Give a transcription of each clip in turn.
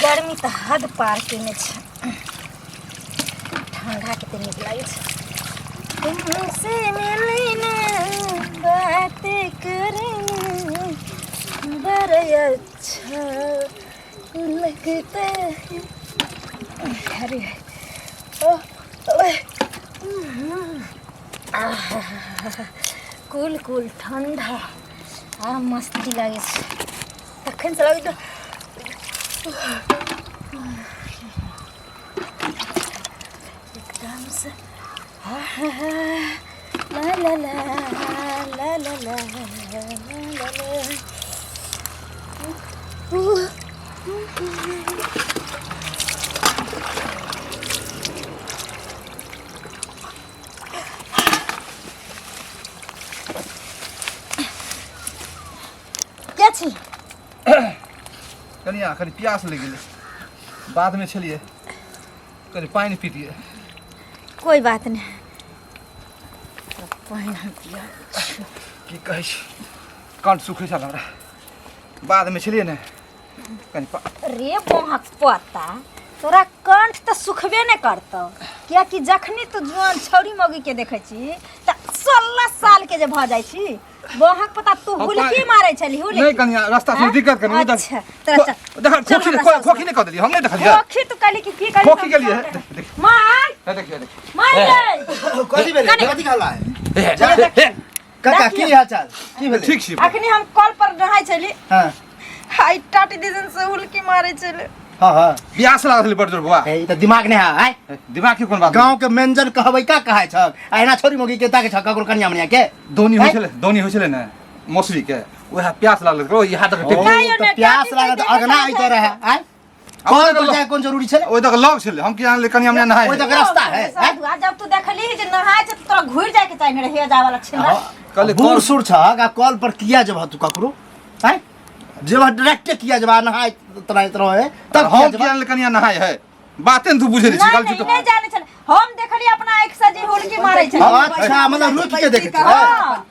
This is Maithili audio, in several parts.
गर्मी तऽ हद पार केने छै। ठंडा कते नीक लागै छै। तुमसे मिलना बात करना बड़ा अच्छा लगता है। अरे ओ ओए आहा, कुल कुल ठंडा आ मस्ती लागै छै। तखन से लागै छै एकदम से। ला ला ला ला ला ला ला ला ला। के छी? कनिया, कनि प्यास लागि गेलै। बादमे छलियै, कनि पानि पीतियै। कोई बात नहीं, पानि हम पिया। की कहै छी, कंठ सुखै छल हमरा। बादमे छलियै ने, कनि रे बोहक पत्ता, तोरा कंठ तऽ सुखबे नहि करतौ, कियाकि जखनी तू जुआन छौरी मौगी के देखै छी तऽ 16 साल के जे भऽ जाइ छी बोहक पता, तू हम हुलकी मारै छली हुलकी। नहि कनिया, रास्ता से आँय? दिक्कत कनि उधर। अच्छा, तोरा चल। देख, चल खोखी हमरा नहि सासुर। खोखी नहि कऽ देलियै हम, नहि देखलियै। खोखी तू कहली कि की कहली? खोखी गेलियै, देख देख। मार। हे देखिए देख। मार रे। कथी भेलै? कनि- कथी कहला है? हे, हे, हे, काका, की हाल चाल? की भेलै? ठीक छी। अखनी हम कल पर नहाय छली। हाँ। हाई टाटी दिसन से हुलकी मारै छले। हाँ हाँ। प्यास लागल छलै बड़ जोर बौआ। ए, ई तऽ दिमाग नहि है आय। दिमाग के कोन बात? गांव के मेंजन कहबै का कहै छक, आ एना छोरी मोगी के ताके छक ककरो कनिया मनिया के। दौनी होइ आँय? छलै, दौनी होइ छलै ने मौसरी के, वएह प्यास लागल ओ इहा तक ओ, टेक। नहि, तऽ नहि, प्यास टाटी लागल तऽ के अगना देखै आइतो रहै आय। आ कल ओहि पर तक जाय कोन जरूरी छलै? ओहि तक लग छलै, हम की जानले कनिया मनिया नहाय ओहि है। तक रास्ता है आँय? साधु, आ जब तू देखली जे नहाय छै तऽ तोरा घुरि जाय के चाही ने रहिए जाय वाला छिनरा। कहले बूढ़ कल- सूढ़ छक आ कल पर किया जब तू ककरो आँय जब डायरेक्टे किया जब नहाय तनाइत रहे तब हम किया की जब जानले कनिया नहाय है, बाते ने तू बुझे छी नहीं गल नहीं झूठ। नहीं जाने छले, हम देखली अपना आँख से जे हुलकी मारै छले। अच्छा, मतलब रुकि के देखै छलै। हाँ।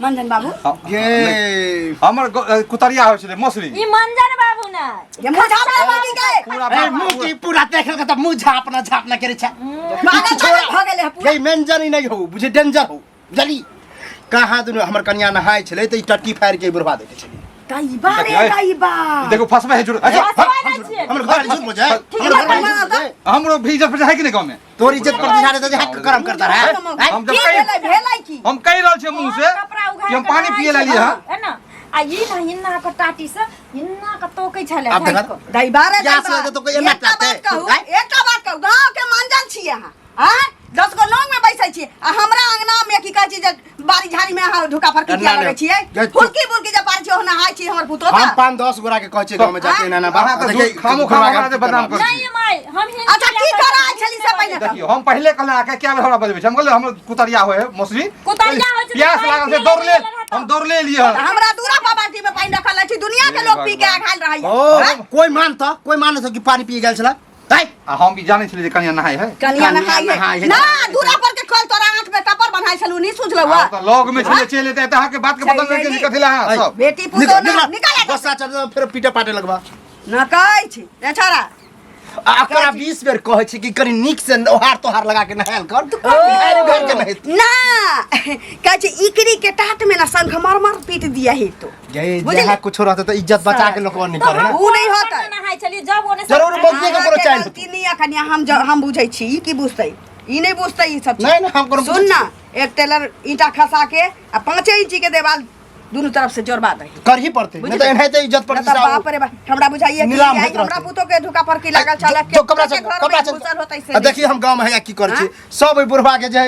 मंजन बाबू। हाँ, ये हमर कुतरिया होइ छलै मौसरी। ई मंजन बाबू ना। ये मुँह झापना बाबू के। पूरा ए, बाप- मुँह की पूरा देखल के त मुँह झापना झापना करे छै। पागल पागल भऽ गेलै पूरा। ये मेंजन ही नहीं हो बुझे, डेंजर हो बुझली। कहाँ दुनू हमर कनिया नहाय छलै त ई टट्टी फाड़ि के बुढ़वा देके छलै। दैबा रे। देखियै। दैबा। देखो फसबै है जुड़। अच्छा, फसबै नहि छियै। हमर घर झूठ बुझे, ठीक हमर है, घर बना झूठ बुझे। हमरो भी इज्जत पर है कि नहीं गाँव में? तोर इज्जत प्रतिष्ठा रे त हक करम करता रहे। हम जब की कहि भेलै भेलै की? हम कहि रहल छियै मुँह से कपड़ा उघार कि हम के पानी नहाय पिए ला लिए छलै, हँ। है ना? आ ई ना हिन्ना के टाटी से हिन्ना के तोकै छलै आब झाँकि देखत। कऽ। दैबा रे प्यास दैबा। लागत तो कोई एना एकटा ताते। बात कहू, आँय? एकटा बात कहू, गाँव के मंजन छियै अहाँ आँय? 10 गो लौंग में बैसै छियै आ हमरा अंगना में की कहै छी जे बाड़ी झाड़ी में अहाँ ढुका फरकी एना किया लगै नहि। छियै? जे चुप। फुलकी बुलकी जे पारै छियै, ओहना हाय छी हमर पुतोह हम तऽ। 5-10 गोरा के कहै छियै गाँव में जाके एना एना बात। अहाँ तऽ देखियै, झूठ खामो खाम हमरा जे बदनाम करै छी। नहीं माय, हम हिन्ना अच्छा, की करै आयल छली से पहिले कहू। देखियौ, हम पहिले कहले अहाँके क्या बेर हमरा बजबै छै, हम कहले हमर कुतरिया होइ है मौसरी। कुतरिया होइ छै तऽ प्यास पानि लागल छै, पियै दौड़ले लए रहत। हम दौड़ले एलियै हन। हमरा दूरा पर बाल्टी में पानि रखल अछि, दुनिया के हे लोग पी के भगवान। आघाल रहैया। ओ कोई मानता, कोई मानत कि पानी पी गेल छला? तै आ हम भी जानै छलियै जे कनिया नहाय है। कनिया नहाय नहाय है है। ना दूरा पर के कल तोरा आंख में टपर बन्हाइ छलू, नी सुझलौ? आ तऽ लग में छलियै, चलि एतै तऽ अहाँके बात के पता चलि नहि जैली। कथी लए अहाँ सब बेटी पुतोह ना निकाल। गुस्सा चढ़ जाओ, फिर पीटे पाटे लगबा। न कहै छी रे छोरा। आ एकरा 20 बेर कहै छी कि कनि नीक से ओहार तोहार लगा के नहायल कर, घर घर के नहेत ना कहै छी इकरी के टाट में ना शंख मरमर पीट दिया ही तो। ये बुझली? जहाँ कुछो रहते तो इज्जत बचा के लोग नहीं करे ना। ऊ नहीं होतै। नहाय छलियै जब ओने से- जरूर मौगी के कोनो अहाँके चैन गलती नहीं अखन हम बुझै छी, ई की बुझतै? ई नहीं बुझतै ई सब चीज। नहीं, नहीं, हम कोनो सुन बुझै ना, एक टेलर ईंटा खसा के आ 5 इंची के देवाल दुनू तरफ से जोड़बा दही। करही पड़ते, नहीं तो एनाहिते इज्जत नहीं तो प्रतिष्ठा बाप रे बाप, हमरा बुझाइए कि नीलाम आई होइत हमरा रहतै। पुतो के ढुका पर की लागल छल जो कपड़ा के चल घर कपड़ा में चल घुसल होतै से आ देखिए हम गांव में है की करै छी, सब ओइ बुढ़वा के जे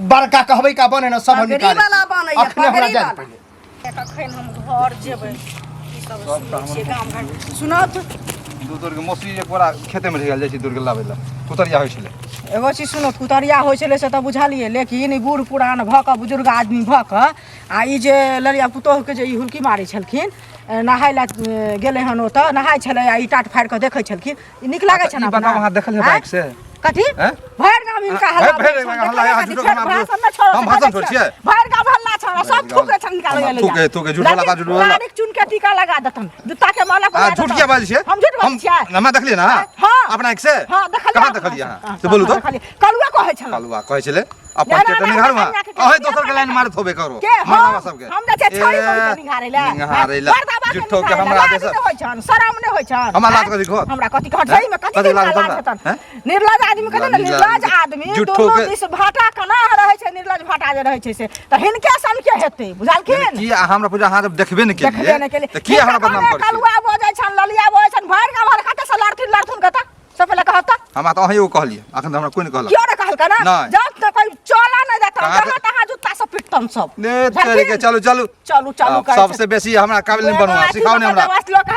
बड़का कहबै का बने ना सब हम पगड़ी निकालै वाला बनैया, अखने हमरा पगड़ी जाय वाला। पहिले। कखन हम घर जेबै, ई सब सुनै छियै गाम घर सुनत। दू तोर के मौसी एक बोरा खेते में रहि गेल, जाइ छी दूर के लाबै लए, कुतरिया होइ छलै। एगो चीज सुनत, कुतरिया होइ छलै से तऽ बुझलियै, लेकिन ई बूढ़ पुरान भऽ कऽ, बुजुर्ग आदमी भऽ कऽ आ ई जे लड़िया पुतोहुके जे ई हुलकी मारै छलखिन, नहाय लए गेलै हन, ओतऽ नहाय छलै आ ई टाट फाड़ि कऽ देखै छलखिन, ई नीक लागै छै ई बताउ, अहाँ देखलियै आँय? बाइक से? कथी? आँय? भरि गाम हिनका हल्ला भरि भेल गाम छनि, हल्ला, देखलियै अहाँ कथी? झूठो फेर हम भाषण नहि छोड़ो, हम भाषण छोड़ै छियै? भरि गाम हल्ला छनि। छन सब थूके छन निकाले हमरा गेलै थूके- थूके, झूठ वाला बात, झूठ वाला। लारिक चुन के टीका लगा देतन जूता के माला आ पहिरा झूठ देतन। किया बाजै छियै हम झूठ बाजै छियै हमरा देखलियै ने अहाँ? हाँ। अपना आँखि से हाँ देखलियै कहाँ अपना देखलियै आँखि अहाँ से। से बोलू तो देखलियै। कलुआ कहै छल कलुआ कहै छलै अपन ना, ना, टेटर ना, निहारू हमरा अहाँ कनिया के अहे के दोसर के लाइन मारत होबे करो के हम मर्दाबा सबके हम जे छै छौड़ी ए, मौगी के निहारै लए निहारै लए मर्दाबा के झूठो के निहारै लए। हमरा लाज देश नहि होइ छन शरम नहि होइ छन हमरा लाज हैं? कथी कहत? हमरा कथी कहत हैं? सही में कथी कथी लाज लाज हमरा? हेतन हैं? निर्लज आदमी कहते ने निर्लज निर्लज आदमी झूठो दुनू के- दिस भाटा कना रहै छै निर्लज भाटा जे रहै छै से तऽ हिनके सन के हेतै बुझलखिन की अहाँ हमरा पूजा अहाँ जब देखबे नहि देखबे केलियै नहि केलियै तऽ की हमरा बदनाम करै छियै कलुआ बजै छन ललिया बजै छन भरि गाँव भरि कतऽ से लड़थिन लड़थुन कतऽ सब पहिले कहत तऽ हमरा तऽ अहीं एगो कहलियै अखन तऽ हमरा कोइ नहि कहलक क्यों ने कहलका ना नहि। जब तक कोई चला नहीं देता कहाँ जहाँ तहाँ जूता से पिटतन सब ने तेरे के चलू चलू चलू चलू आब सबसे बेसी हमरा काबिल नहि बनू अहाँ, सिखाउ नहि हमरा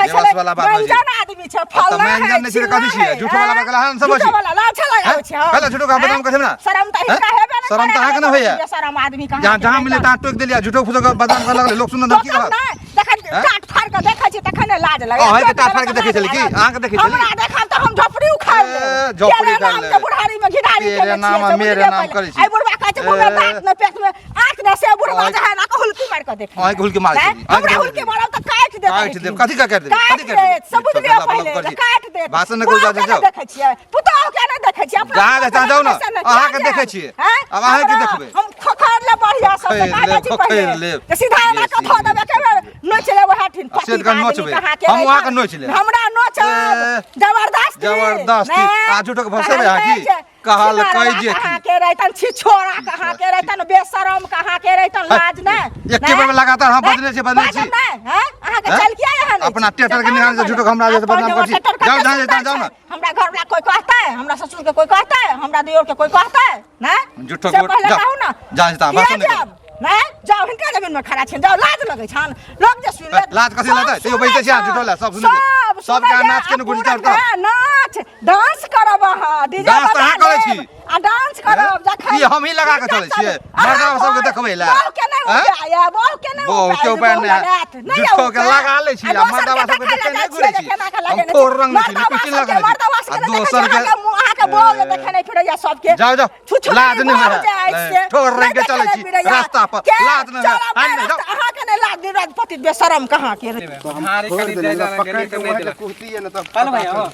बेबस वाला बात नहि व्यंजन आदमी छै आ तऽ फलना है व्यंजन नहि छै तऽ कथी छियै? झूठो वाला बात अहाँ सब झूठो छी। वाला लाछा लगाबै छै हैं? पहिले झूठो के बदनाम करै छै हमरा? शरम तऽ हैं? हिनका हेबे नहि शरम तऽ अहाँके नहि होइए? शरम आदमी कहाँ जहाँ जहाँ मिले तहाँ टोकि देलियै झूठो फूसो के बदनाम करऽ लगलै लोक सुनत की कहत नहि तखन हैं? टाट फाड़ के देखै छी तखन ने लाज लगै अहाँके टाट फाड़ के देखै छली की? अहाँके देखै छली? हमरा देखब तऽ हम झोपड़ी उखाड़ ए, लेब झोपड़ी तेरे उखाड़ नाम लेब। के बुढ़ारी में घिढारी तेरे केने नाम छियै, आ से मेरे बुझलियै नाम पहिले। करै छी। एहि बुढ़बा कहै छै मुँह में ए। दाँत ने पेट में आँख ने से बुढ़बा अहाँके- जे है ना के हुलकी मारि के देख अहाँके हुलकी मारै छली, अहाँके हमरा हुलकी हुलकी मारब तऽ काटि देत काटि देब, कथी के काटि देब? काटि कथी काटि देब? देत सब बुझलियै झूठो के पहिले लबलब करै छी। काटि देत भाषण नहि करू, बौआ जाउ, के नहि जाउ। देखै छियै पुतोहु के नहि देखै छियै अपना जहाँ पुतोहु जाउ, जाउ ने। के नहि अहाँके देखै देखै छियै। छियै। हैं? आब अहाँके हमरा- देखबै। हम खोखर ले बढ़िया सब खोखैर काटै लेब, छी खोखैर पहिले लेब। तऽ सीधा एना कऽ धऽ देबै एके बेर नोचि लेब वएह ठिन आ से पति तऽ आदमी नोचबै। कहाँ के हम रहितन। अहाँके नोचि लेब। हमरा नोचब ए, जबरदस्ती जबरदस्ती। नहि। आ झूठो के भसेबै अहाँ की? कहलकै कहलकै जे की। कहाँ के रहितन छिछोरा कहाँ के रहितन बेशरम कहाँ के रहितन लाज नहि एके बेर में लगातार हम बजने छी, बजने छी। नहि हैं अहाँ के हैं? चल किया एहन अछि? अपना टेटर के से निहान से कहू ने झूठो के हमरा जे अपन बदनाम करै छी। टेटर कते जाउ, जाउ, सुन्दर जाउ ने। छै। हमरा घर वाला कोई कहता है हमरा ससुर के कोई कहता है हमरा दियोर के कोई कहता है नहि झूठो से के पहिले जाउ। कहू ना जाउ, जाउ, किया भाषण नहि करू। जायब? नहि जाउ हिनका जमीन में खड़ा छियनि जाउ लाज लगै छनि लोक जे सुनि लेत लाज कथी लगतै? तैयो बैसै छी अहाँ झूठो लए, सब सुनै छै। सब सबके सुनैए, नाच के ने आ गुजर पूरा करत। नाच डांस करब अहाँ डीजे डांस तऽ अहाँ बजा करै छी। लेब, आ डांस करब जखन ई हमही लगा कऽ चलै छियै। मर्दाबा सबके देखबै लए। बहु के नहि हैं? उपाय यऽ, बहु के नहि बहु के उपाय बहु नहि। लगायत, नहि झूठो के उपाय। लगा लै छी, आ आ दोसर मर्दाबा के सबके देखै देखै लए नहि जाइ घुरै छियै छी। जे केना के हम लगेने ठोर छी। रंग नहि छी, मर्दाबा लिपस्टिक सबके, लगेने छी। मर्दाबा आ सबके नहि देखै दोसर छियै, के- अहाँके मुँह- अहाँके बहु जे देखै नहि फिरैया सबके। जाउ, जाउ। छुछुनरी लाज नहि बहु होइए। जे अछि से, ठोर रंग के नहि चलै देखै छी, फिरैया। रास्ता पर। के? लाज नहि होइए। चलब आइ नहि नहि, जाउ। रास्ता, अहाँके नहि लाज नहि राजपति बेशरम कहाँ के रे। हारे कनि जाय जाना गेलियै तऽ नहि देलक। चल भैया हो।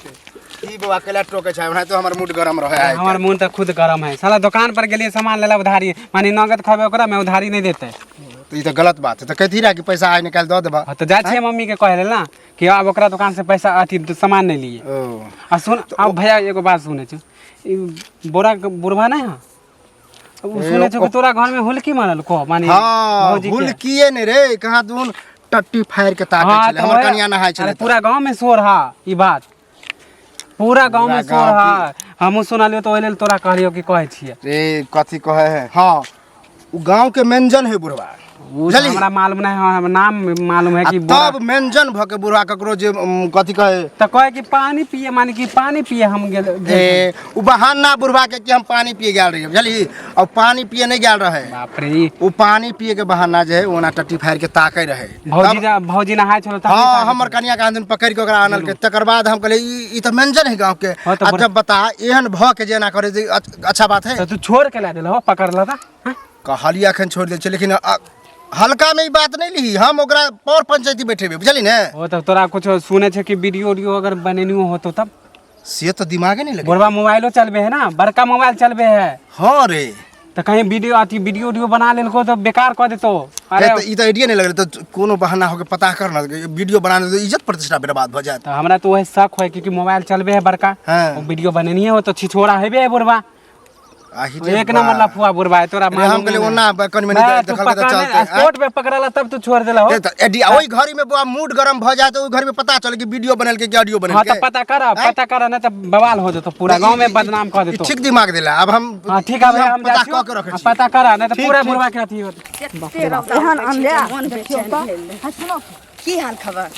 ई बौआ केला टोके छै ओनाहितो हमर मूड गरम रहे है हमर मोन तऽ खुद गरम है साला दुकान पर गेलियै सामान लेला उधारी माने नगद खबै ओकरा में उधारी नहीं देते तऽ ई तऽ गलत बात है तऽ कहती रहा कि पैसा आइ निकालि दऽ देबा हाँ, तऽ जाइ छियै मम्मी के कहै लेल ना कि आब ओकरा दुकान से पैसा अथी सामान नहीं लिए ओ आ सुन आब भैया एगो बात सुनै छौ ई बोरा के बुढ़वा नहीं है उ सुनै छौ कि तोरा घर में हुलकी मारल को माने हाँ भौजी के। हुलकिए ने रे कहाँ दून टट्टी फाड़ि के ताकै हाँ, छलै तऽ हमर ओहे- कनिया नहाय छलै अरे पूरा गांव में शोर हा ई बात पूरा गांव में पूरा शोर गाँव हा हमहूँ सुनलियो तऽ ओहि लेल तोरा कहलियो कि कहै छियै रे कथी कहै है हाँ उ गांव के मेंजन है बुढ़वा उ तऽ बुझलिही? हमरा मालूम नहीं है हमरा नाम मालूम है आ कि बोरा- तब मेंजन भऽ के बुढ़वा ककरो जे कथी कहै तऽ कहै कि पानी पिए माने कि पानी पिए हम गेल गेल ए उ बहाना बुढ़वा के कि हम पानी पिए गेल रहियै बुझलिही और पानी पिए नहीं गेल रहे बाप रे ई उ पानी पिए के बहाना जे है ओना टट्टी फाड़ि के ताकै रहे भौजी तब- जा भौजी नहाय छलो तखन हाँ ताकै हमर छलो। कनिया के आदमी पकड़ के ओकरा आनल के तकर बाद हम कहलियै ई ई तऽ मेंजन है गांव के हाँ, तऽ आ बड़- जब बता एहन भ के जे एना करे जे अच्छा बात है तऽ तू छोड़ के ला देलहो पकड़ल तऽ हाँ? कहलियै अखन छोड़ि दै छियै लेकिन हल्का में ई बात नहीं ली हम ओकरा पर पंचायती बैठेबै बुझली ने ओ तऽ तोरा कुछ सुने छै कि वीडियो उडियो अगर बनेनियो होतो तब से तऽ दिमागे नहीं लगे बुढ़वा मोबाइलो चलबे है ना बड़का मोबाइल चलबे है हाँ रे तऽ कहीं वीडियो अथी वीडियो उडियो बना लेलको तऽ बेकार कऽ देतो अरे तऽ ई तऽ आइडिया नहीं लगलै तऽ कोनो बहाना होके पता कर ना वीडियो बनाने तऽ इज्जत प्रतिष्ठा बर्बाद भऽ जायत तऽ हमरा तऽ वही शक होय क्योंकि मोबाइल चलबे है बड़का हाँ। ओ वीडियो बनेनिये हो तो छिछोड़ा हेबे है बुढ़वा आही रे एक नंबर बा। लफुआ बुढ़वा है तोरा रे हम कहलियै ओना कनि मनि बा, तू देखलकै तऽ पकड़ने चलतै, आँय? स्पॉट पे पकड़ला तब तू छोड़ देला हो ए तऽ एडी ओहि घड़ी में बौआ मूड गरम भऽ जाय तऽ ओहि घड़ी में पता चले कि वीडियो बनेलकै कि ऑडियो हाँ बनेलकै तो पता कर आँय? पता कर नहीं तो बवाल हो जेतो पूरा नहीं, गांव में बदनाम कर ई देतो ठीक दिमाग देला अब हम हाँ ठीक है ई भैया हम पता जाइ छियौ। कऽ के रखै हाँ, छी पता कर नहीं तो ठीक, पूरा ठीक। बुढ़वा के अथी होत एहन अनले मोन देखियौ बेचैन तऽ। भेल हाँ, सुनो की हाल खबर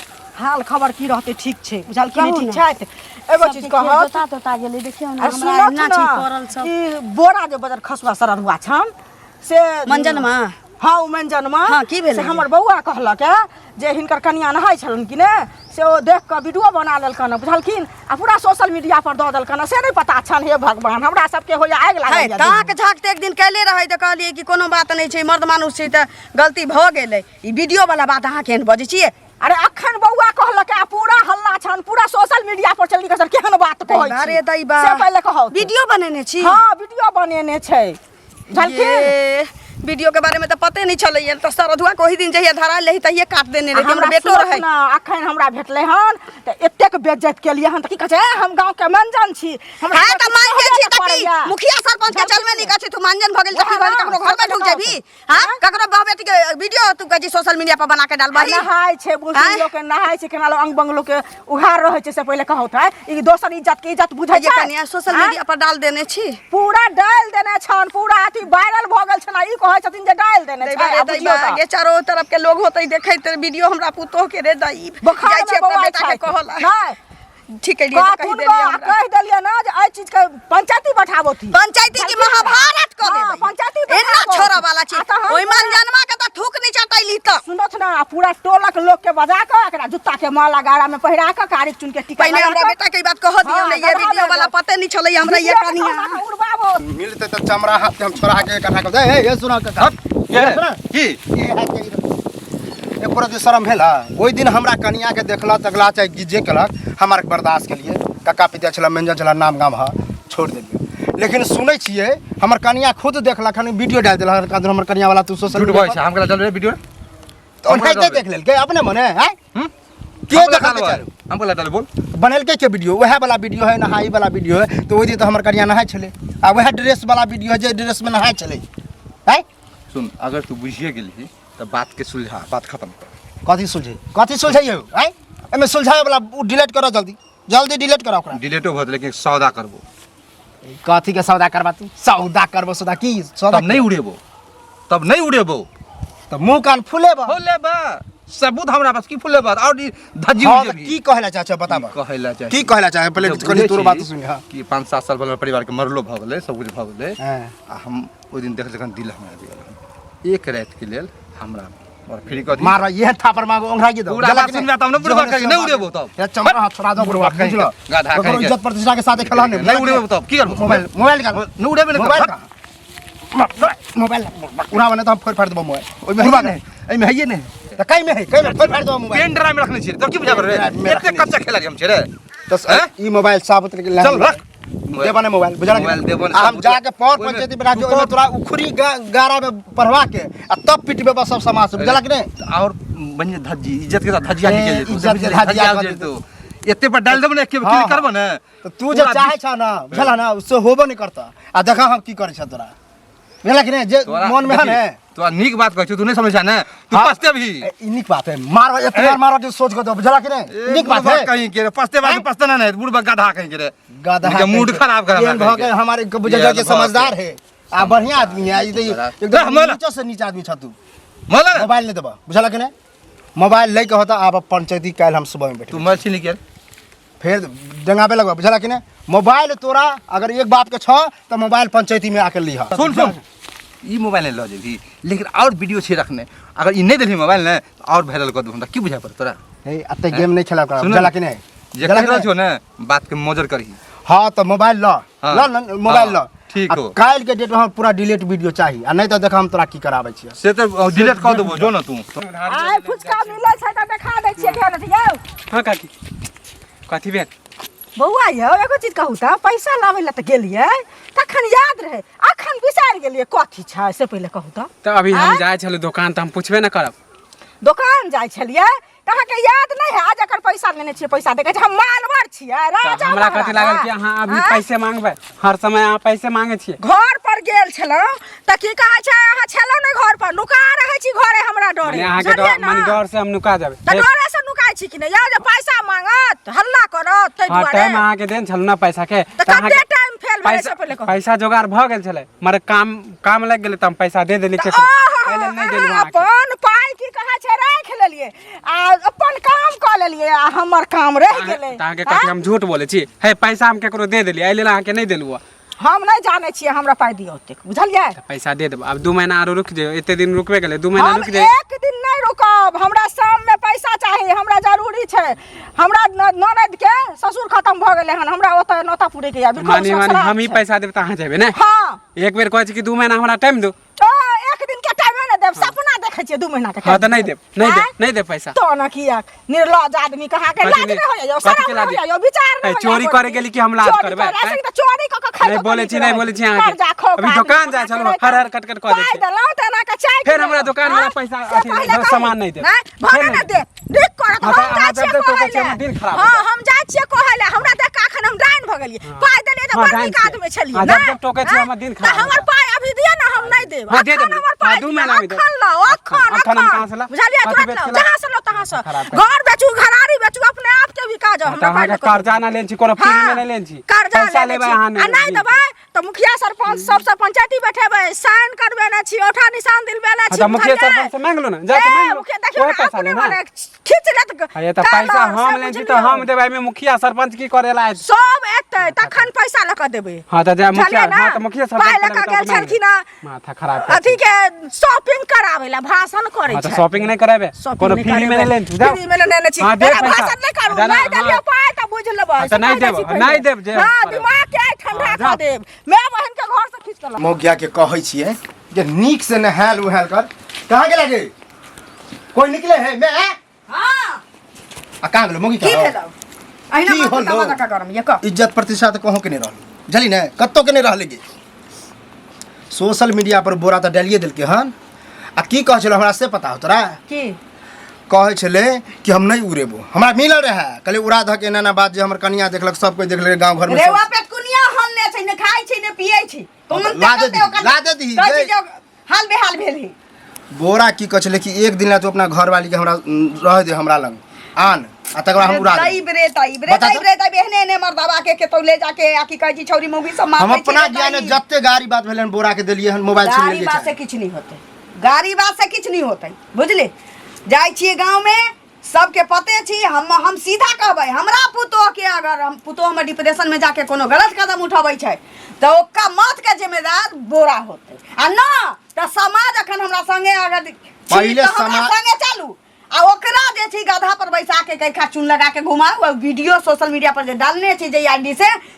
हाल खबर की रहतै ठीक छै बुझल की नहि कहू ठीक ने। छथि एगो चीज सबके खेत कहत जोता तोता गेलै देखियौ ने आ हमरा सुनत एना ने छै पड़ल सब कि बोरा जे बजर खसुआ सड़न हुआ छन से मंजनमा? हाँ ओ मंजनमा। हाँ, की भेलै? से हमर बौआ कहलक है जे हिनकर कनिया नहाय छलन कि ने, से ओ देख कऽ वीडियो बना लेलकन बुझलखिन, आ पूरा सोशल मीडिया पर दऽ देलकन, से नहि पता छन। हे भगवान, हमरा सबके होइया आगि है लागल। ताक झाक तऽ एक दिन कैले रहै तऽ कहलियै कि कोनो बात नहि छै, मर्द मानुस छै तऽ गलती भऽ गेलै। ई वीडियो वाला बात अहाँ केहन बजै छियै? अरे अखन बौआ कहलक आ पूरा हल्ला छन, पूरा सोशल मीडिया पर चलि गेल। केहन बात कहै दैबा छी रे दैबा। से पहिले कहौ। वीडियो बनेने छी? हाँ, वीडियो बनेने छै बुझलखिन। ये वीडियो के बारे में तऽ पते नहीं छलैया, तऽ सरधुआ के ओहि दिन जहिया धरायल रही तहिये काट देने रही। हमर बेटो सुनत रहै। ना, अखन हमरा भेटलै हन तऽ एतेक बेज्जत केलियै हन तऽ की कहै छै, ए, हम गाँव के मंजन छी, हमरा हाँ तऽ किछु मांजन कहबे छी नहि तऽ की करैया। मुखिया सरपंच के चलमे नहीं कहै छै, तू मांजन भऽ गेल तऽ की भऽ गेल, ककरो घर में ढुक जेबही? हाँ, ककरो बहू बेटी के वीडियो तू कहै छी सोशल मीडिया पर बना के डालबही? नहाय छै मुस्लिम आँय? लोक के, नहाय छै केना लोक अंग बंग लोक के उघार रहै छै, से पहिले कहौत है। ई दोसर इज्जत के इज्जत बुझै ये छै? कनिया सोशल आँय? मीडिया पर डाल देने छी? पूरा डालि देने छन, पूरा अथी वायरल भऽ गेल छन। ई कहै छथिन जे डालि देने छै। दैबा रे आ बुझियौ दैबा, तऽ गे चारो तरफ के लोग होतै देखैत वीडियो हमरा पुतोह के रे दैब। बोखार जाइ छी मे अपना बौआइ बेटा के छथि। कहला। नहि ठीक केलियै तऽ कहि कहथुन देलियै गो, आ हमरा। कहि देलियै ना जे एहि चीज के पंचायती बैठाबथि। पंचायती की महाभारत कऽ हाँ, देबै। पंचायती एना बैठाबथि। छोड़ऽ वाला छी आ तहन ओहि मनजनमा के तऽ थूक नहि चटैली तऽ। सुनथ ना, आ पूरा टोलक लोक के बजा कऽ एकरा जूता के माला गाड़ा में पहिरा कऽ कारिक चुन के टीका पहिने लगा हमरा कऽ- बेटा के ई बात कह दियौ हाँ, ने, ये गदहा वीडियो वाला भेजब। पते नहीं छलै हमरा ये वीडियो के कनिया। कहना तऽ उड़बाबो। मिलते तऽ चमड़ा हाथ के हम छोड़ा के इकट्ठा कर दे। ए ए सुना काका। के? सुना। की? ए हाथ के इधर। एको रत्ती शरम भेल? ओहि दिन हमरा कनिया के देखलक तकला चाहे जे केलक, हमार बर्दाश्त के लिए काका पिता छला, मेंजन छला, नाम गाम है, छोड़ देलियै। लेकिन सुनै छियै हमर कनिया खुद देखलक हन, वीडियो डालि देलक हन, हमर कनिया वाला तू सोशल झूठ मीडिया बजै छै। हम केला चल रे वीडियो पर। तऽ ओनाहिते देख लेलकै अपने मने हैं। के हम केला देखलकै? डालबै? चारू हम केला डालबै बोल। बनेलकै के वीडियो? वएह वाला वीडियो है, नहाई वाला वीडियो है। तऽ ओहि दिन तऽ हमर कनिया नहाइ छलै आ वएह ड्रेस वाला वीडियो है, जे ड्रेस में नहाइ छलै हैं। सुन, अगर तू बुझिए गेलही तऽ बात के सुलझा, बात खत्म कर। कथी सुलझे? कथी सुलझे यौ? आँय, एहिमे सुलझावे वाला? उ डिलीट करो, जल्दी जल्दी डिलीट करो ओकरा। डिलीटो भऽ लेकिन सौदा करबो। कथी के सौदा करबा तू? सौदा करबो? सौदा की सौदा? तब नहीं उड़ेबो, तब नहीं उड़ेबो। तऽ मुंह कान फुलेबा? फुलेबा, सबूत हमरा पास। की फुलेबा और ई धज्जी हाँ उड़ तऽ जेबही। की कहला चाचा, बताबा। कहै ला चाहे की कहला चाहे पहिले? जब कनि बुझै तोरो छी बात सुनि। हाँ कि 5-7 साल पहिले परिवार के मरलो भऽ गेलै, सब कुछ भऽ गेलै। हाँ। आ हम ओहि दिन देख जखन दिल हमरा आबि गेल। एक राति के लेल हमरा और फ्री कऽ दी। मार ये थापर मांगो ओंघरा के दो। पूरा बात सुनबे तब ने बुढ़बा कहीं नहीं उड़ेबो तब। ये चमड़ा हाथ छोड़ा दो बुढ़बा, कहीं बुझलो? के, गधा ककरो कहीं के। इज्जत प्रतिष्ठा के साथ खेला नहीं। नहीं उड़ेबो तब की करबो? मोबाइल, मोबाइल निकाल। नहीं उड़ेबे नहीं। मोबाइल करब। कहाँ? मोबाइल उड़ा बने तो हम फोड़ फाड़ देबो मोबाइल। ओहिमे बुढ़बा हइए नहि, एहिमे हइए नहि। तऽ कई में है, कई में फोड़ फाड़ देबो मोबाइल। पेन ड्राइव में रखने छियै तब की बुझाबै रे? पेन ड्राइव में एते रखने। कच्चा खेलाड़ी हम छियै रे। तो हैं? ई मोबाइल साबुत लेके चल रख। देबा ने मोबाइल, बुझल? मोबाइल देबो ने, आ हम सबूत जाके पौर ओहिमे पंचायती बैठा के तू ओहिमे पौर- तोरा उखड़ी गारा में पढ़वा के आ तब पिटबे बस सब समाज से, बुझल कि नहीं? और बनिए धज्जी, इज्जत के साथ धज्जिया ए, निकल जेतौ। इज्जत के धज्जिया धज्जिया कर जेतौ। एते पर डाल देबो ने, एके हाँ, क्लिक करबो ने। तो तू जे पूरा चाहे छ ना, बुझल ना, उससे होबो नहीं करता। आ देखा हम की करै छ तोरा, बुझल कि नहीं? जे तोरा मन में है देखी, ने। तोरा नीक बात कहै छौ, तू नहीं समझै छ ने, तू हाँ। पछते भी। ए, ई नीक बात है? मारो इतना ए। मारो जो सोच के दो, बुझल कि नहीं? ए, नीक बात बुढ़बा है कहीं के रे, पछते बात हैं? पछते ना, बुढ़बा गधा कहीं के रे। गधा इनके मूड कहीं के। खराब कर एहन भऽ के हमारे के बुझल के समझदार है आ बढ़िया आदमी है ई तऽ एकदम मोबाइल। नीचा से नीचा आदमी छ तू। मोला मोबाइल नहीं देबा, बुझल कि नहीं? मोबाइल लै के होता आब पंचायती काल्हि हम सुबह में तू बैठे। मर छी निकल। फेर डंगाबे लगबा, बुझल कि नहीं? मोबाइल तोरा अगर एक बाप के छ तऽ मोबाइल पंचायती में आके लीह। सुन सुन, ई मोबाइल नहीं लऽ जेबही, लेकिन और वीडियो छै रखने। अगर ई नहीं देलही मोबाइल ने तऽ और वायरल कऽ देबो हमरा। की बुझाय पड़त तोरा? हे, अते गेम नहीं खेला कर, सुन। बुझल कि नहीं? जे बुझल कहि कि रहल नहीं? छौ ने, बात के मजर करही। हाँ तऽ मोबाइल ल। हाँ। ल न, मोबाइल ल। हाँ, ठीक आ हो। काल्हि के डेट में हमरा पूरा डिलीट वीडियो चाही आ नहीं तऽ देख हम तोरा की कराबै छियै। से तऽ डिलीट कऽ देबो, जो ने तू। आइ फुचका मिलै छै तऽ देखा दै छियै केहन छै यौ। हाँ काकी, कथी भेल? बौआ यौ, एगो चीज कहू तऽ, पैसा लाबै लए तऽ गेलियै तखन याद रहै, अखन बिसरि गेलियै। कथी छै से पहिले कहू तऽ। तऽ अभी हम आँय? जाइ छलहुँ दोकान तऽ हम पुछबे ने करब। दोकान जाइ छलियै तऽ अहाँके याद नहि है जकर पैसा लेने छियै? पैसा देखै छै, हम मालवर छियै तऽ राजा हमरा कथी लागल कि महाराजा। अहाँ अभी आँय? पैसे मांगबै। हर समय अहाँ पैसे मांगे छियै। घर पर गेल छलहुँ तऽ की कहै छै, अहाँ छलहुँ नहि घर पर, नुका रहै छी घरे हमरा डरे। माने अहाँके बुझलियै डर ने? माने डर से हम नुका जेबै। तऽ डरे से नुकाइ छी कि नहि यौ, जे पैसा मांगत हल्ला करत ताहि हाँ, दुआरे। टाइम अहाँके देन छलहुँ ने पैसा के। तऽ तऽ अहाँके कते टाइम फेल भेलै पैसा से पहिले कहू। पैसा जोगाड़ भऽ गेल छलै, मगर काम काम लागि गेलै तऽ हम पैसा दे देली केकरो। आहा, एहि लेल नहि देलहुँ अहाँ अहाँके। अपन पाइ की कहै छै राखि लेलियै आ अपन काम कऽ लेलियै आ हमर काम रहि गेलै। तऽ अहाँके कथी हम झूठ बोलै छी? हे, पैसा हम केकरो दे देलियै, एहि लेल अहाँके नहि देलहुँ। हम नहि जानै छियै, हमरा पाइ दिअ ओतेक, बुझलियै? तऽ पैसा दे देब। आब 2 महीना आरो रुकि जाइयो, एते दिन रुकबे केलै, 2 महीना हम रुकि जाइयो। एक दिन नहि रुकब, हमरा शाममे पैसा चाही, हमरा जरूरी छै। हमरा ननद के ससुर खत्म भऽ गेलै हन, हमरा ओतऽ नोता पुरैके यऽ। बिलकुल मानी मानी ससुराल हम ही छै। पैसा देब तऽ अहाँ जेबै ने? हाँ। एक बेर कहै छी कि 2 महीना हमरा टाइम दो। ओ, एक दिन के टाइमे नहि देब, सपना देखै छियै 2 महीना के। हाँ तऽ नहि देब, नहि देब, आँय? नहि देब पैसा। तो न किया निर्लज आदमी कहाँ के कथी लाज नहि- नहि होइया यौ, कथी शरम के नहि लाज? होइया यौ, विचार नहि ए, होइया चोरी गोटी। करे गेली कि हम लाज चोरी करबै? करे, आँय? ऐसे तऽ चोरी कऽ के खाइ नहि कऽ बोलै छी, नहि बोलै छी अहाँके। कर्जा खो अभी दोकान जाइ छलहुँ, हर हर कट कट कऽ दै पाइ छै। देलहुँ तऽ एना कऽ चाय फेर हमरा पिलेलहुँ। दोकान वाला आँय? पैसा से अथी पहिले कही। सामान नहि देब। नहि, फेर भने नहि नहि देब। नीक करत, हाँ, तऽ हम अहाँ जाइ जब छियै तक कहै टोकै छियै, लए। हमर दिन खराब हाँ, हो जायत। हम जाइ छियै कहै लए, हमरा देख कऽ अखन हम डाइन भऽ गेलियै। पाइ देलियै तऽ हाँ, बड़ डाइन नीक छियै। आदमी छलियै, हाँ, जब नहि? जब टोकै छियै, आँय? हमर दिन तऽ खराब हो हमर जायत। पाइ अभी दिअ ने, हम नहि देब। हाँ, दे अखन देब। हमर पाइ हाँ, 2 दिअ, महीना मे देब। अखन लाउ, अखन, अखन हम अखन। कहाँ से लाउ? बुझलियै? कथी तुरंत बेच लाउ, के लाउ? जहाँ से लाउ तहाँ से। खराब कर। घर बेचू, घरारी बेचू, अपने आप के बिका जाओ, हाँ, हमरा तऽ पाइ अहाँके लऽ कऽ कर्जा नहि लेने छी, कोनो फ्री मे हाँ, नहि लेने छी। कर्जा पैसा लेने लेबै छी। अहाँ आ नहि नहि देबै तऽ मुखिया सरपंच सबसँ पंचायती बैठेबै, साइन करबेने छी, औठा निशान दिलबेने हाँ, छी, तऽ मुखिया बुझलियै? सरपंच से मांगि लो ने, जा के ए, मांगि लो। मुखिया देखियौ ओहे ने, पैसा अपने ले ने। मने खींच लेत हाँ, ये तऽ कालर, पैसा से हम लेने छी तऽ बुझलियौ। हम देबै, एहिमे मुखिया सरपंच की करे ला आयल? सब एतै तखन पैसा लऽ कऽ देबै। हाँ, तऽ जा मुखिया, बुझलियै ने? हाँ, तऽ मुखिया सरपंच पाइ लऽ के कऽ लेबै गेल तऽ मांगि छलखिन हँ माथा खराब कर अथी के शॉपिंग कराबै लए, भाषण करै हाँ, तऽ छै। शॉपिंग नहि करेबै, शॉपिंग कोनो नहि फ्री मे करेबै। नहि लेने छी, जाउ। फ्री मे नहि लेने छी। हाँ, दे एना पैसा। भाषण नहि करू, जाना, नहि देलियौ हाँ। पाइ तऽ बुझि लेबै। हाँ, तऽ नहि से कहि दै देब, छी पहिले। नहि देब जे हाँ, करब। दिमाग के आइ ठंडा हाँ, कऽ जाउ। देब, माय बहिन के घर से खींच कऽ लाउ। मौगिया के कहै छियै जे नीक से नहायल उहायल कर। कहाँ गेला गे? कोई निकले है मैं? हाँ। आ कहाँ गेलो मौगी? की कहाँ? भेलौ? अहिना की माथा होलो? तवा लका गरम ये कह। इज्जत प्रतिष्ठा तऽ कहूँ के नहि रहल, बुझली ने? कतौ के नहि रहलै गे। सोशल मीडिया पर बोरा तऽ डालिए देलकै हन। आ की कहै छलै हमरा से पता हो तोरा? की कहै छलै कि हम नहि उड़ेबो, हमरा मिलल रहै, कहलियै उड़ा धके एना एना बात जे हमर कनिया देखलक, सब कोइ देखलक गाँव घरमे सब। रेवा पेट कुनिया हलने छै, ने खाइ छै ने पियै छै। हाँ, तऽ ला दे दीही, ला दे दीही, कहै छै गे। जे हाल बेहाल भेल ही। बोरा की कहै छलै कि एक दिन ला तू अपना घरवाली के हमरा रह दे, हमरा लग आन, आ तकर बाद हम उड़ा देबै। दैब रे दैब रे बता दैब तऽ। रे दैब, एहने एहने मर्दाबा के केतौ ले जाके आ की कहै छी छौरी मौगी सब मारै हम छै अपना रे ज्ञाने दैब। जते गाड़ी बात भेलै हन बोरा के देलियै हन, मोबाइल छीन गाड़ी लेलियै बात से चाहे। किछु नहि होतै, गाड़ी बात से किछु नहि होतै, बुझली? जाइ छियै गाँव में, सबके पते छी। हम सीधा कहबै, हमरा पुतोह के अगर हम पुतोह में डिप्रेशन में जाके कोनो गलत कदम उठबै छै तऽ ओकर मौत के जिम्मेदार बोरा होतै। आ न तऽ समाज अखन हमरा संगे अगर छी पहिले तऽ हमरा संगे चलू, आ ओकरा जे छै गधा पर बैसा के कैखा चून लगा के घुमाउ, आ वीडियो सोशल मीडिया पर जे डालने छै जे आईडी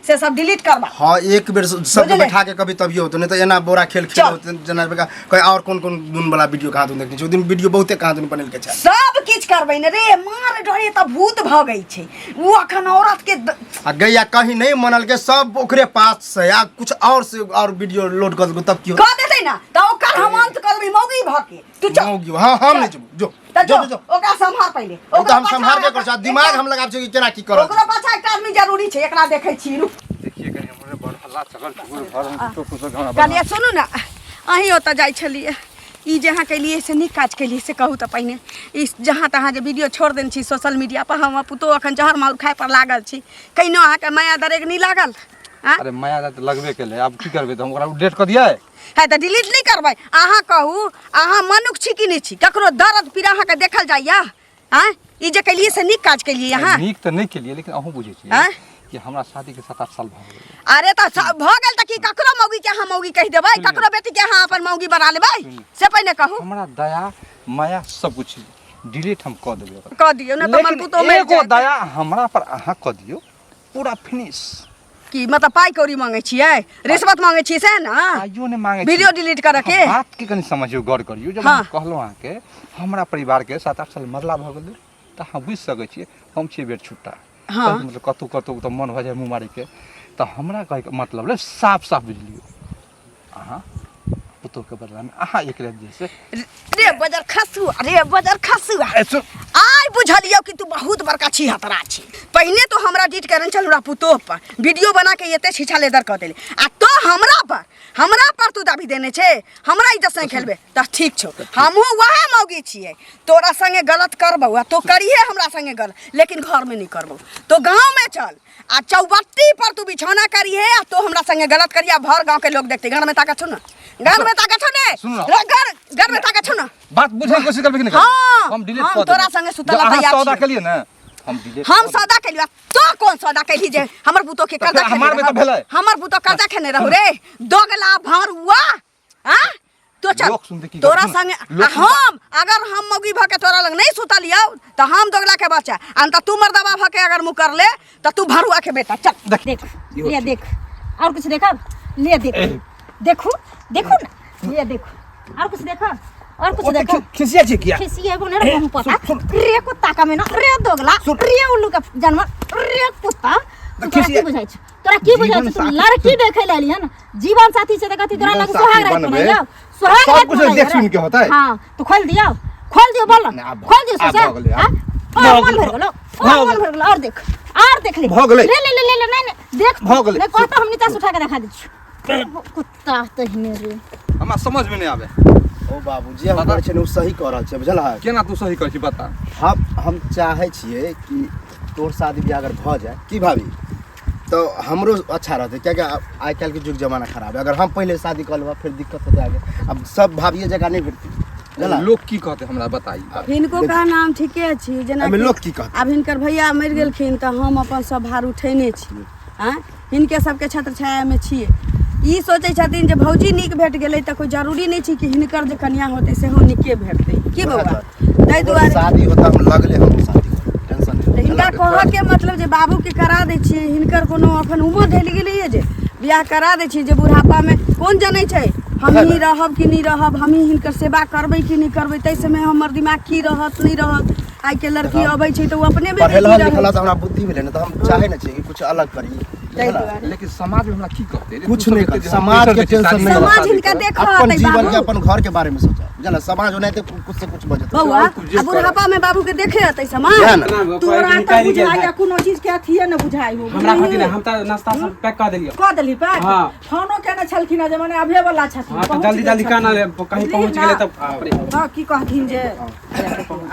से सब डिलीट करबा। हाँ, एक बेर सबके बुझलियै? बैठा के कभी तभियो होतो, नहीं तो एना बोरा खेल खेल चल। होते, जेना बेका कहीं और कोन कोन गुण वाला वीडियो कहाँ तुम देखने छी, ओ दिन वीडियो बहुते कहाँ तुम बनेलके छै। सब किछु करबै ने रे, मार डरे तऽ भूत भऽ गई छै उ अखन औरत के आ गैया कहीं नहीं मनल के सब ओकरे पास से आ कुछ और से और वीडियो लोड कर देलको तब की कह देतै ना तऽ ओकर हम अंत करबै मौगी भऽ के। तू चल। मौगी, हाँ, हम नहीं जेबो, जो तऽ जो जो, जो ओकरा सम्हार पहिले। ओ तऽ ओकरा हम पाछा सम्हारबे करै छी, आ दिमाग हम लगाब छी कि केना की करल। ओकरा पाछा एकटा आदमी जरूरी छै, एकरा देखै छी, रुक। देखिए कहीं हमरे बड़ हल्ला चगल चुगल घर में कुछो कुछो हमरा कहलियै सुनू ने, अहीं ओतऽ जाइ छलियै, ई जे अहाँ केलियै से नीक काज केलियै से कहू तऽ पहिने? ई जहाँ तहाँ जे वीडियो छोड़ देने छी सोशल मीडिया पर, हम पुतोह अखन जहर माहुर खाय पर लागल छी, कहिनो अहाँके माया दरेग नहि लागल? आँय? अरे माया तऽ लगबे केलै, आब की करबै? तऽ हम ओकरा अपडेट कऽ दियै? है तऽ डिलीट नहि करबै। अहाँ कहू, अहाँ मनुख छी कि नहि छी? ककरो दर्द पीड़ा अहाँके देखल जाइया? आँय, ई जे केलियै से नीक काज केलियै अहाँ? नीक तऽ नहि केलियै, लेकिन अहूँ बुझै छियै आँय? कि हमरा शादी के 7-8 साल भऽ गेलै। अरे तऽ भऽ गेल तऽ की ककरो मौगी के अहाँ मौगी कहि देबै? ककरो बेटी के अहाँ अपन मौगी बना लेबै? से पहिने कहू। हमरा दया माया सब कुछ डिलीट हम कऽ देबै ओकरा। कऽ दियौ ने तऽ हमर लेकिन पुतोह मरि एगो जायत। दया हमरा पर अहाँ कऽ दियौ, पूरा फिनिश। की मतलब पाइ कौड़ी मांगै छियै, रिश्वत मांगै छियै सएह ने? पाइयो नहि मांगै छी। वीडियो डिलीट करऽ के। अहाँ बात के कनि समझियौ, गौर करियौ। जब हाँ। हम कहलहुँ अहाँके हमरा परिवारके 7-8 साल मरला भऽ गेलै तऽ अहाँ बुझि सकै छियै हम छियै बेर छुट्टा। हाँ। कहैके मतलब कतहु कतहु तऽ मन भऽ जाइ मुँह मारैके, तऽ हमरा कहैके मतलब रहै साफ साफ बुझि लियौ, अहाँ पुतोहके बदलामे अहाँ एक राति जे से रे बजर खसुआ, रे बजर खसुआ, ए, सुन। आइ बुझलियौ कि तू बहुत बड़का छिहतरा छी। पहिने तो हमरा डीट करन छल, हमरा पुतोह पर वीडियो बना के एते छिछा लेदर कऽ देले, आ तो हमरा पर तू दाबी देने छे, हमरा इज्जत संगे खेलबे तऽ ठीक छौ, हमहूँ वएह मौगी छियै, तोरा संगे गलत करबौ आ तो करिहे हमरा संगे गलत, लेकिन घरमे नहि करबौ। तो गाँवमे चल आ चौबट्टी पर तू बिछौना करिहे आ तो हमरा संगे गलत करिहे, भर गांव के लोग देखते। घर में ताकत छौ ना? घर में ताकत छौ ने? सुन ना। घर घर में ताकत छौ ना? बात बुझै के कोशिश करबै कि नहि? हाँ, हम डिलीट हम कऽ तोरा देबै। संगे सुतल जब अहाँ तैयार सौदा छियै। केलियै ने हम delete हम कऽ सौदा केलियो तो कोन सौदा कैली जे हमर पुतोह के तऽ कर्जा फेर हमार खेने में तऽ रहू? भेलै। हमर पुतोह कर्जा खेने रहू रे दोगला भरुआ हाँ तो चल लोक सुनतै की तोरा करतै? संगे लोक आ हम अगर हम मौगी भ के तोरा लग नहीं सुतलियौ तऽ हम दोगला के बच्चा आ त तू मर्दबा भ के अगर मुकर ले तऽ तू भरुआ के बेटा चल देख ले देख और कुछ देखब ले देख देखू देखू ना ले देखू और कुछ देखब और कुछ ओते देखब खिसिया छी किया खिसिएबो ने रे पता रे कुत्ता का में ना रे दोगला रे उल्लू का जानवर रे कुत्ता तू तोरा की बुझाइ छै तोरा की बुझाइ छै तू लड़की देखे ले हन जीवन साथी छै त कथी तोरा जीवन लग साथी सोहाग रात बनबै। मनाइयो सोहाग सब रात कुछ मनाइयो देख रे। सुन के होतै। हां तो खोल दियो खोल दियो बोल ना, आब खोल दियो आब ससुर भऽ गेलै, आब। हां और मन भर गेलो और मन भर गेलो और देख और देख ले भऽ गेलै। ले ले ले ले ले, नहीं नहीं देख भऽ गेलै। नहीं कहता हम नीचा से उठा के दिखा दै छियो कुत्ता तहिने रे हमरा समझ में नहीं आवे ओ बाबूजी हम करै छियै ने ओ सही कऽ रहल छै बुझल है केना तू सही करै छी बता हम चाहै छियै कि तोर शादी बियाह अगर भऽ जाए की भाभी तऽ हमरो अच्छा रहतै कियाकि आइ काल्हिके युग जमाना खराब है अगर हम पहिले शादी कऽ लेबै फेर दिक्कत होतै आगे अब सब भाभिए जगह नहि भेटतै बुझल लोग की कहते हमरा बताई हिनको का नाम ठीके छी जेना एहिमे लोक की कहतै? आब हिनकर भैया मरि गेलखिन तऽ हम अपन सब भार उठेने छी आँय हिनके सबके छत्र छायामे छियै ई सोचै छथिन जे भौजी नीक भेट गेलै तऽ कोइ जरूरी नहि छै कि हिनकर जे कनिया होतै सेहो नीके भेटतै की बौआ ताहि दुआरे शादी होता हम लगले हम शादी करब टेंशन तऽ हिनका कहऽके मतलब जे बाबूके करा दै छियै हिनकर कोनो अखन उमर ढलि गेलैए जे बियाह करा दै छियै जे बुढ़ापामे कोन जनै छै हमही रहब कि नहि रहब हमही हिनकर सेवा करबै कि नहि करबै ताहि समय हमर दिमाग की रहत नहि रहत आइके लड़की अबै छै तऽ ओ अपने मे पढ़ेला बिजी लिखला रहै तऽ हमरा बुद्धि भेलै ने तऽ हम चाहै ने छियै कि कुछ अलग करी ताहि दुआरे लेकिन समाज में हमरा की कहते रे? कुछ तू सब नहीं एते कहते। जे समाज के प्रेशर दै छी, टेंशन शादी नहीं कर, समाज शादी हिनका कर। देखत अपन है जीवन के बाबू अपन घर के बारे में सोचा बुझल समाज ओनाहिते कुछ से कुछ बजत बौआ तू जे आ बुढ़ापा में बाबू के देखे अतै समाज इएह ने तोरा तऽ निकालि गेल बुझाइया है। कोनो चीज के अथिये ने बुझाइ हो हमरा खातिर नहि, हम तऽ नाश्ता सब पैक कऽ देलियौ कऽ देली पैक हाँ। फोनो केने छलखिन हँ जे मने अबे वाला छथिन हाँ तऽ पहुँच जल्दी गेल जल्दी काना छथिन। कहीं बुझलिही पहुँच ना? गेलै तब अपने हाँ की कहथिन जे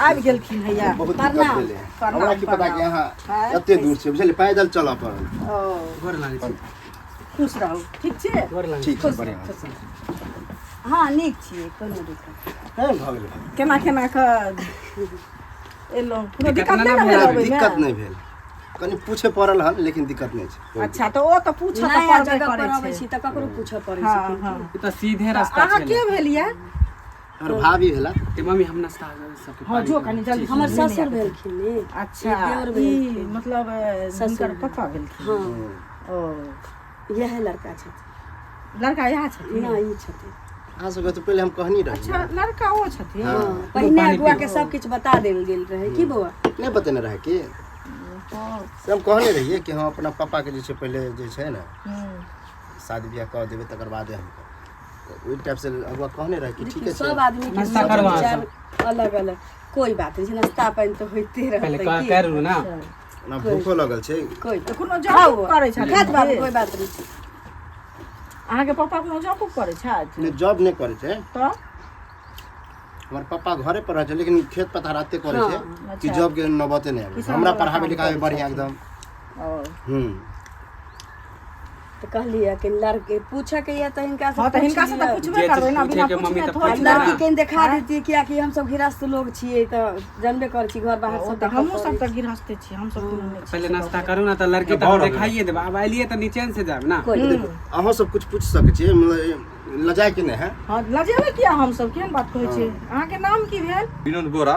आबि गेलखिन हैया बहुत दिक्कत प्रणाम, भेलै प्रणाम, हमरा की पता कि प्रणाम। अहाँ एते दूर छै बुझलियै पैदल चलऽ पड़ल ओ गोर लागै छी खुश रहू ठीक छै गोर लागै ठीक छै बढ़िआँ हँ नीक छियै कोनो दिक्कत नहि भऽ गेलै केना केना कऽ एलहुँ कोनो दिक्कत दिक्कत नहि नहि ने ने भेल भेल? अबैमे दिक्कत नहि भेल कनि पूछे पड़ल हन लेकिन दिक्कत नहि छै अच्छा तऽ ओ तऽ पूछऽ तऽ नया पड़बे जगह पर करै अबै छै छी तऽ ककरो पूछऽ पड़ै हँ छै हँ ई तऽ सीधे रास्ता अहाँ छलै के भेलियै हमर भाभी भेला ते मम्मी हम नाश्ता सबके हँ जो कनि जल्दी हमर ससुर भेलखिन ने अच्छा देवर ई भेलखिन। मतलब ससुर हुनकर पप्पा भेलखिन हँ ओ इएह लड़का छथिन लड़का इएह छथिन नहि ई छथिन अहाँ सबके तऽ पहिले हम कहनी रही अच्छा लड़का ओ छथिन हँ पहिने अगुआ के सब किछु बता देल गेल रहै की बौआ नहि बतेने रहै की से हम कहने रहियै कि हम अपना पापाके जे छै पहिले जे छै ने शादी बियाह कऽ देबै तकर बादे हम करब। तऽ ओहि टाइपसँ अगुआ कहने रहै कि ठीके छै सब आदमी के नाश्ता सोच करबा विचार अलग अलग कोई बात नहीं छै नाश्ता पानि तऽ होइते पहिले रहतै कर की कर लू ना ओना भूखो लगल छै कोई तऽ कोनो जॉब करै छथिन खात बाबू कोई बात नहीं अहाँके पापा कोनो जॉब करै छथि नहि जॉब नहि करै छै तऽ हमर पापा घरे पर रहै छै लेकिन खेत पथार एते करै छै कि अच्छा। जॉब के नौबते नहि आबै किसान हमरा वाला पढ़ाबै काम लिखाबै करै बढ़िआँ छथिन। एकदम ओ हूँ तऽ कहलियै कि लड़के पूछऽ के यऽ तऽ हिनका से हँ तऽ हिनका से तऽ पूछ पूछबे जे करबै चीज ने बिना पूछे के मम्मी पूछने तऽ थोड़ी पूछ ना ना। लड़की के देखा देतियै कियाकि हमसब गृहस्थ लोग छियै तऽ जानबे करै छी घर बाहर ओ सब तऽ देखऽ हमहूँ सब पड़ै तऽ गृहस्थे छी हमसब कोनो नहि छी पहिले नाश्ता करू ना तऽ लड़की तऽ हम देखाइए देब आब एलियै तऽ निचेन से जायब ना कोई अहूँ सब कुछ पूछि सकै छियै मतलब लजाए के नहि है हँ लजेबै किया हमसब केहन बात कहै छियै अहाँके नाम की भेल विनोद बोरा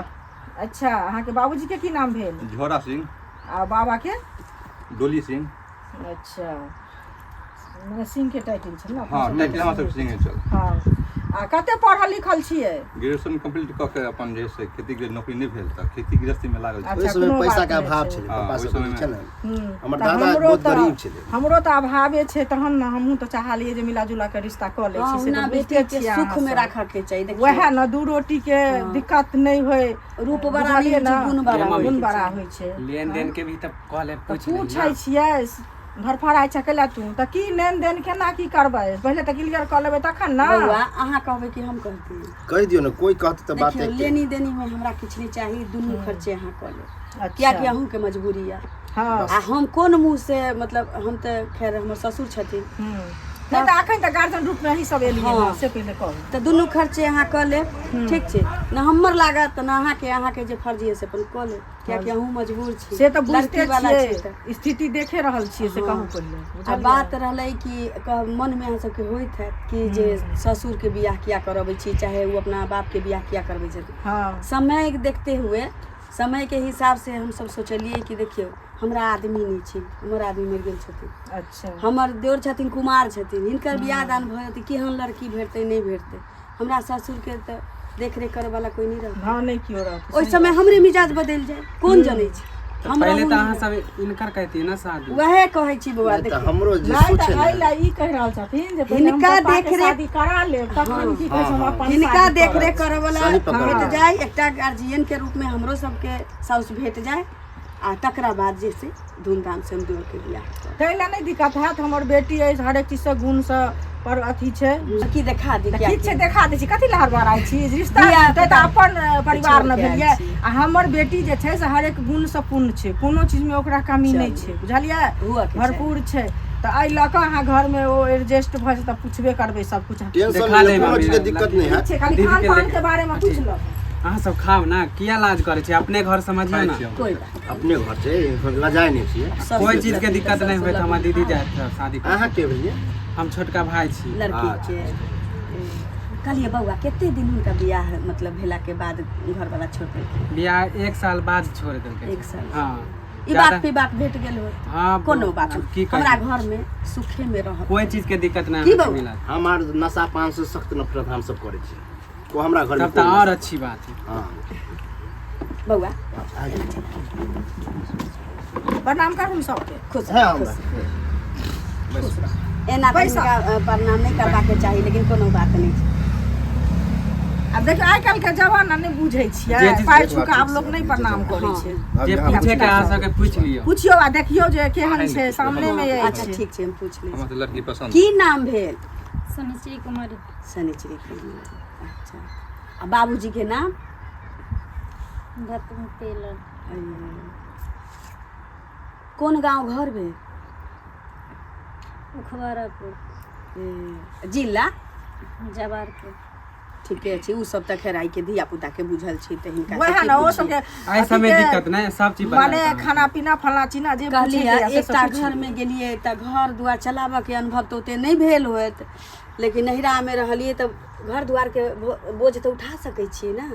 अच्छा अहाँके बाबूजी के की नाम भेल झोरा सिंह आ बाबा के डोली सिंह अच्छा मने सिंह के टाइटल छै ने हाँ टाइटल हमरा सब सिंह छल हँ आ कते पढ़ल लिखल छियै ग्रेजुएशन कंप्लीट कऽ के अपन जे से खेती के नौकरी नहि भेल तऽ खेती गृहस्थी में लागल छी अच्छा, ओहि समय कोनो पैसा बात के नहि अभाव छै। छलै हाँ, पापा ओहि सब समयमे। जे छै ने हूँ, हमर तऽ दादा हमरो बहुत तऽ गरीब छलै हमरो तऽ अभावे छै तहन ने हमहूँ तऽ चाहलियै जे मिला जुला के रिश्ता कऽ लै हँ छी से ओना तऽ बेटी बुझिते के छियै सुख अहाँ में सब। राखऽ के चाही देखियौ वएह ने दू रोटी के दिक्कत नहि होय रूप बड़ा नहि बुझलियै होइ छै ने गुण बड़ा गुण होइ गुण के बड़ा चाही। होइ छै लेन देन के भी तऽ कहले तऽ पूछ ली पूछै छियै धरफड़ाइ छै कैला तू तऽ की लेन देन केना की करबै पहिले तऽ क्लियर कऽ लेबै तखन ने बौआ अहाँ कहबै कि हम कहती कहि दियौ ने कोई कहतै तऽ बात देखियौ एके लेनी देनी में हमरा किछु नहि चाही दुनू खर्चे अहाँ कऽ लेब अच्छा। कियाकि अहूँके मजबूरी यऽ हँ आ हम कोन मुँह से मतलब हम तऽ खैर हमर ससुर छथिन हूँ। नहि तऽ अखन तऽ गार्जियन रूपमे अहीं सब एलियै हँ। हँ, से पहिले कहू। तऽ दुनू खर्चे अहाँ कऽ लेब, ठीक छै ने? हमर लागत ने अहाँके, अहाँके जे फर्जी है से अपन कऽ लेब, कियाकि अहूँ मजबूर छी, से तऽ बुझिते लड़की वाला छी छियै तऽ। स्थिति देखे रहल छियै, से कहू पहिले। आ बुझलियै? बात रहलै कि मनमे अहाँ सबके होइत हैत कि जे ससुरके बियाह किया करबै छी, चाहे ओ अपना बापके बियाह किया करबै छथिन। हँ। समय देखते हुए, समयके हिसाबसँ हमसब सोचलियै कि देखियौ, हमरा आदमी नहि छै, हमर आदमी मरि गेल छथिन। अच्छा। हमर देवर छथिन, कुमार छथिन, हिनकर बियाह दान भऽ जेतै, केहन लड़की भेटतै, नहि भेटतै? हमरा ससुरके तऽ देखरेख करैवला कोइ नहि रहतै। हँ, नहि केओ रहतै। ओहि समय हमरे मिजाज बदलि जाय, कोन जनै छै? तऽ हमरा पहिले तऽ नहि। अहाँ सब इनकर कहतियै ने शादी। वएह कहै छी बौआ, तऽ देखियौ। हमरो जे नहि सोचे तऽ एहि ने लए ई कहि रहल छथिन जे पहिले हम हिनका पप्पाके देखरेख- शादी करा लेब, तखन की कहै छै हम अपन हिनका शादी देखरेख करब। करऽवला सही पकड़। भेट जाय, एकटा गार्जियन के रूप में हमरो सबके साउस भेट जाय, आ तकरा बाद जे से धूमधाम से हम देवर के बियाह करब। ताहि लए नहि दिक्कत हैत, हमर बेटी अछि, हरेक चीजसँ गुणसँ पर अथी छै। की देखा दी? तऽ किया ठीक छै, देखा दै छी। कथी लए हड़बड़ाइ छी? रिश्ता धिया हेतै तऽ पुता अपन परिवार ने छोड़ि के आयल भेलियै। छी। आ हमर बेटी जे छै से हरेक गुणसँ पूर्ण छै, कोनो चीजमे ओकरा कमी नहि छै, बुझलियै? हुअके चाही। भरपूर छै, तऽ एहि लऽ कऽ अहाँ घरमे ओ एडजस्ट भऽ जेतै, पुछबे करबै सबकिछु। टेंशन देखा नहि, देब कोनो हम चीजके दिक्कत नहि ठीक हैत। छै, खाली दीदी खान के पान लेके- के बारेमे पूछि लो। अहाँ सब खाउ ने, किया लाज करै छी? अपने घर समझियौ खाइ ने। छी हम। कोइ बात अपने घर छै, लजाए नहि छियै। कोइ चीज के दिक्कत नहि होइत, हमर दीदी जायत शादी करऽ। अहाँ के भेलियै? हम छोटका भाय छी। लड़की के कहलियै बौआ, कते दिन हुनका बियाह मतलब भेलाके बाद घरवाला छोड़ देलखिन? बियाह 1 साल बाद छोड़ देलकै। 1 साल। हँ। ई ज्यादा- बात पे बात भेट गेल होत। हँ। कोनो बात आब नहि। की हमरा कही? घर में सुखे में रहब। कोई चीज के दिक्कत नहि की अहाँके बौआ? मिलत। हमार नशा पान से सख्त नफरत हम सब करै छी, को हमरा घर में तब तऽ कोई और नशा- अच्छी बात है। हँ। बौआ। प्रणाम करू सबके। खुश है खुश। हमरा। एना तऽ पैसा। हिनका प्रणाम नहि करबाके चाही, लेकिन कोनो बात नहि छै। आब देखियौ, आइ काल्हिके जमाना नहि बुझै छियै, जे चीज- पाइ छुका आब लोक नहि प्रणाम करै छै। जे पूछे के अहाँ सबके पूछि लियौ। पुछियौ आ देखियौ जे केहन छै, सामनेमे अच्छा अछि। ठीक छै, हम पूछि लै हमरा छी। तऽ लड़की पसन्द। की नाम भेल? शनिचरी कुमारी। शनिचरी कुमारी, अच्छा। आ बाबूजी के नाम? तेलर। कोन गाँव घर भेल? उखवारापुर। जिला? जवारपुर। ठीके छै, ओ सब तऽ खैर आइके धिया पुता के बुझल छै, तऽ हिनका से वएह की ने, ओ पुछियै? सबके एहि सबमे अथीके दिक्कत नहि, सब चीज माने बता। खाना पीना फल्लाँ चिल्लाँ जे कहलियै पूछैके यऽ से सब एकटा पूछि घरमे लियौ। गेलियै तऽ घर दुआर चलाबऽके अनुभव तऽ ओते नहि भेल होयत, लेकिन नैहरामे रहलियै तऽ घर दुआरके बोझ तऽ उठा सकै छियै ने?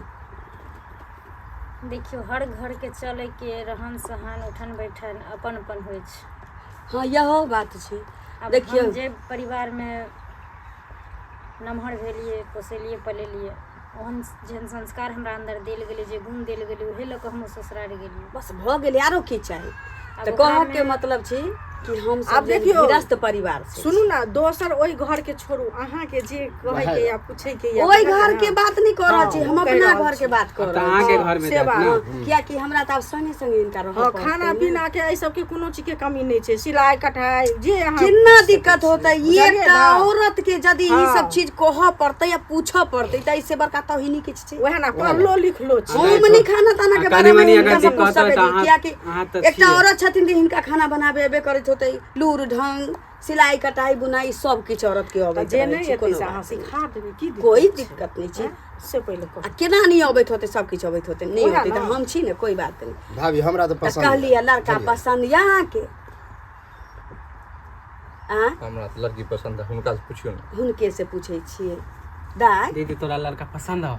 देखियौ, हर घरके चलैके रहन सहन, उठन बैठन अपन अपन होइ छै। हँ, इहो बात छै। आब देखियौ, हम जे परिवारमे नमहर भेलियै, पोसेलियै, पलेलियै, ओहन जेहन संस्कार हमरा अन्दर देल गेलै, जे गुण देल गेलै, उहे लऽ कऽ हम ससुरारि गेलियै। बस भऽ गेलै, आरो की चाही? आब तऽ ओकरामे- कहऽके मतलब छै कि हम आब सब देखियौ, गृहस्थ परिवार से सुनू ने, दोसर ओहि घर के छोड़ू, अहाँके जे कहैके या पूछैके या ओहि घर के बात नहि कऽ रहल छी हँ, हम, कहि अपना रहल घर के छी। बात कऽ आब तऽ रहल अहाँके छी। घरमे से जायत बात। ने। हँ, कियाकि हमरा तऽ आब संगे संगे हिनका रहऽ हँ, पड़तै खाना ने। पीना के एहि सबके कोनो चीज के कमी नहि छै, सिलाई कटाई जे अहाँ कितना पूछि सकै दिक्कत छी। होतै बुझलियै एकटा ने? औरत के यदि ई हँ। सब चीज कहऽ पड़तै या पूछऽ पड़तै, तऽ इससे बड़का तौहीनी किछु छै? वएह ने, पढ़लो लिखलो छी। हम नहि खाना ताना के आ बारे में कनि मनि अगर हिनका से पूछ दिक्कत होय सकै तऽ छी, अहाँ- कियाकि अहाँ तऽ एकटा छियै। औरत छथिन तऽ हिनका खाना बनाबे एबे करैत होतै, लूर ढंग, सिलाई कटाई बुनाई सब किछु औरत के तऽ अबैत जे रहै नहि छै, एतै कोनो से अहाँ बात नहि। सिखा देबै, की दिक्कत कोई छै? दिक्कत नहि छै। से पहिले कहू। आ केना नहि अबैत होतै? सब किछु अबैत होतै, नहि ओएह होतै तऽ ने। हम छी ने, कोई बात नहि। भाभी, हमरा तऽ तऽ पसन्द कहलियै लड़का बुझलियै? पसन्द यऽ अहाँके? आँ? हमरा तऽ लड़की पसन्द है, हुनका से पुछियौ ने। हुनके से पूछै छियै दाइ। दीदी, तोरा लड़का पसन्द हो?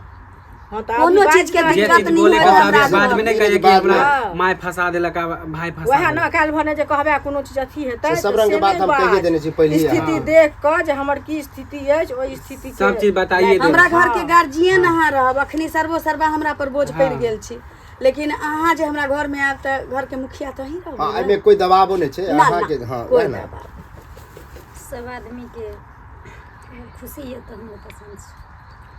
हँ, तऽ कोनो अभी चीज के बाजि जे दिक्कत चीज नहि बोले होय के हमरा बाद बाद में नहीं कहिए कि बाद में। हमरा माय फंसा देलक आ भाई फंसा वएह ने, देलक। काल्हि भने जे कहबै कोनो चीज अथी हेतै से सब तऽ रंग के से बात नहि हम कहिए देने छी पहिलिये। स्थिति हँ। देख कऽ जे हमर की स्थिति अछि, ओहि स्थिति के सब चीज बताइए देब। हमरा घर के गार्जियन अहाँ रहब। अखनी सर्वो सर्वा हमरा पर बोझ पड़ि गेल छी, लेकिन अहाँ जे हमरा घर में आयब तऽ घर के मुखिया तऽ अहीं रहबै हँ, ने? एहिमे कोई दबावो नहि छै ना, अहाँके। ना, हँ, कोई वएह ने। दबाव। सब आदमीके खुशी यऽ तऽ हमरो पसन्द छै।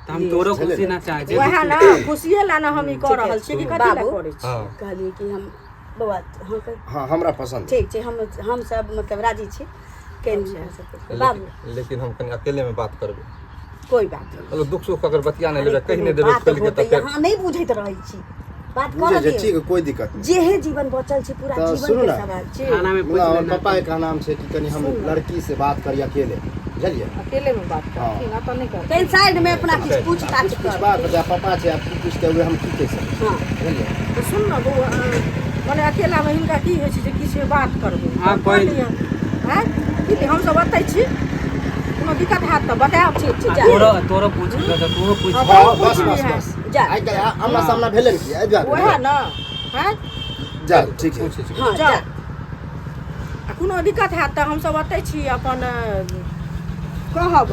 तऽ हम तोरो खुशी ना चाहे छी। वएह ने, खुशिये ला ने हम ई कऽ रहल छियै कि कथी लए बाबू। करै छी? हँ। कहलियै कि हम बौआ, हँ कह। हँ, हमरा पसन्द। ठीक छै, हम सब मतलब राजी छी केन बाबू। लेकिन हम कनि अकेले में बात करबै। कोई बात नहि। मतलब दुख सुख अगर बतिया नहि लेबै, अरे कहि नहि कोनो देबै बात खोलि के होतै, तऽ फेर अहाँ नहि बुझैत रहै छी। बात बुझै कर छै, ठीक दियौ है, कोई दिक्कत नहीं। जेहे जीवन बचल छै पूरा तऽ जीवन सुनू के ने। सवाल छै। खाना में पूछ मतलब हमर लेना। पापा के कहनाम छै कि कनि हम लड़की से बात करी अकेले, बुझलियै? अकेले में बात करथिन, एतऽ नहि करथिन। कहीं साइड में अपना किछु पूछताछ कुछ कर। बात बता, पापा छै, आब की पूछते हुए हम की कहि सकै छी, हाँ। बुझलियै? तऽ सुन ने बौआ, मने अकेलामे हिनका की होइ छै जे किछु बात करबै। हाँ, तऽ कोइ- कऽ लिअ। आँय? की हमसब ओतै छी, कोनो दिक्कत हैत तऽ बतायब। ठीक ठीक, जा। तोरो तोरो पूछ के तऽ तोहो पूछ। हाँ, हाँ, बहुत बस पूछ बस लिहे। बस। जा। आइ काल्हि आमना सामना भेलै ने की एहि दुआरे वएह ने, आँय? जा, ठीक है। पूछै छी। हाँ, जाउ। जा। आ कोनो दिक्कत हैत तऽ हमसब ओतै छी, अपन कहब।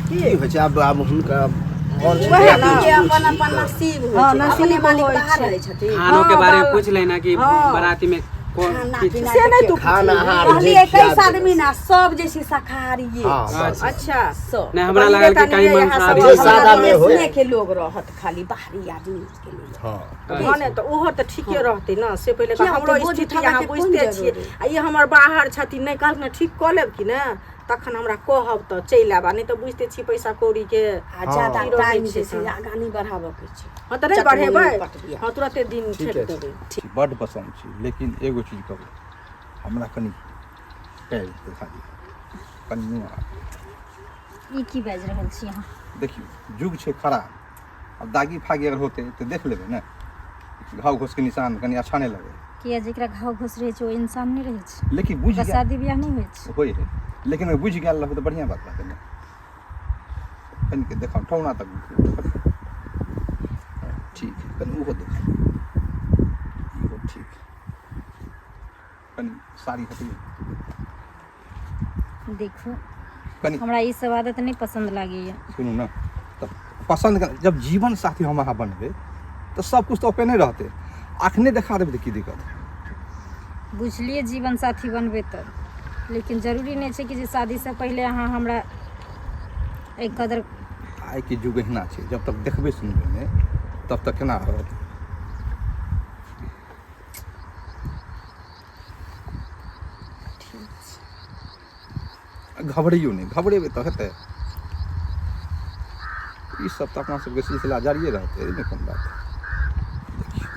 की होइ छै आब आब हुनका मोन छै वएह कि ने। के अपन अपन नसीब होइ हाँ, छै, नसीब अपने मालिक होइ बाहर छै। रहै छथिन। खानो के हाँ, बारे में बाल- पूछ लेना कि हाँ। बाराती में कौन खाना की पीना से नहि तू खाना अहाँ कहली जे 21 खिया देबै। आदमी ना सब जे छै शाकाहारिये। हाँ, बस। अच्छा। सब। नहीं, हमरा लागल कि कहीं यहाँ मांसाहारी सब जे सादा में होय। देशने के लोग रहत, खाली बाहरी आदमी के लोग। हाँ। हाँ ने, तऽ ओहो तऽ ठीके रहतै ने, से पहिले तऽ किया हमरो होतै? बोझ स्थिति उठाबऽ अहाँ के कोन बुझिते छियै। जरूरी? आ ई हमर बाहर छथिन, नहि कहलखिन ठीक कऽ लेब कि ने तखन हमरा कहब तऽ चलि आयब, आ नहि तऽ बुझिते छी पैसा कौड़ी के आ ज्यादा की रहै टाइम छै जे छै तऽ। आगाँ नहि बढ़ाबऽ के छै। हँ तऽ नहि चटनी बढ़ेबै, पटबिया। हँ तुरते दिन ठीके ठेक छै। देबै। बड्ड पसन्द छी, लेकिन एगो चीज कहू, हमरा कनि पैर देखा दिअ कनि मुँह। ई की बाजि रहल छी अहाँ? देखियौ, जुग छै खराब, आब दागी फागी अगर होतै तऽ देख लेबै ने, घाव घोसके निशान कनि अच्छा नहि लगै। किया, जेकरा घाव घोस रहै छै ओ इंसान नहि रहै छै? लेकिन बुझि ओकरा गेल शादी बियाह नहि होइ छै? होइ है, लेकिन अगर बुझि गेल रहबै तऽ बढ़िआँ बात रहतै ने। कनिके देखाउ, ठौना तक। ठीक है, कनि ओहो देखाउ, इहो ठीक। कनि साड़ी हटियौ। देखू, कनि हमरा ई सब आदत नहि पसन्द लागैया। सुनू ने, तऽ पसन्द जब जीवन साथी हम अहाँ बनबै तऽ सब कुछ तऽ ओपने रहतै, अखने देखा देबै तऽ की दिक्कत? बुझलियै जीवन साथी बनबै तऽ, लेकिन जरूरी नहि छै कि जे शादीसँ पहिले अहाँ हमरा एहि कदर। आइके युग एहिना छै, जब तक देखबै सुनबै नहि तब तक केना रहत? घबरैयौ नहि, घबरेबै तऽ हेतै? ई सब तऽ अपना सबके सिलसिला जारिए रहतै, एहिमे कोन बात। देखियौ,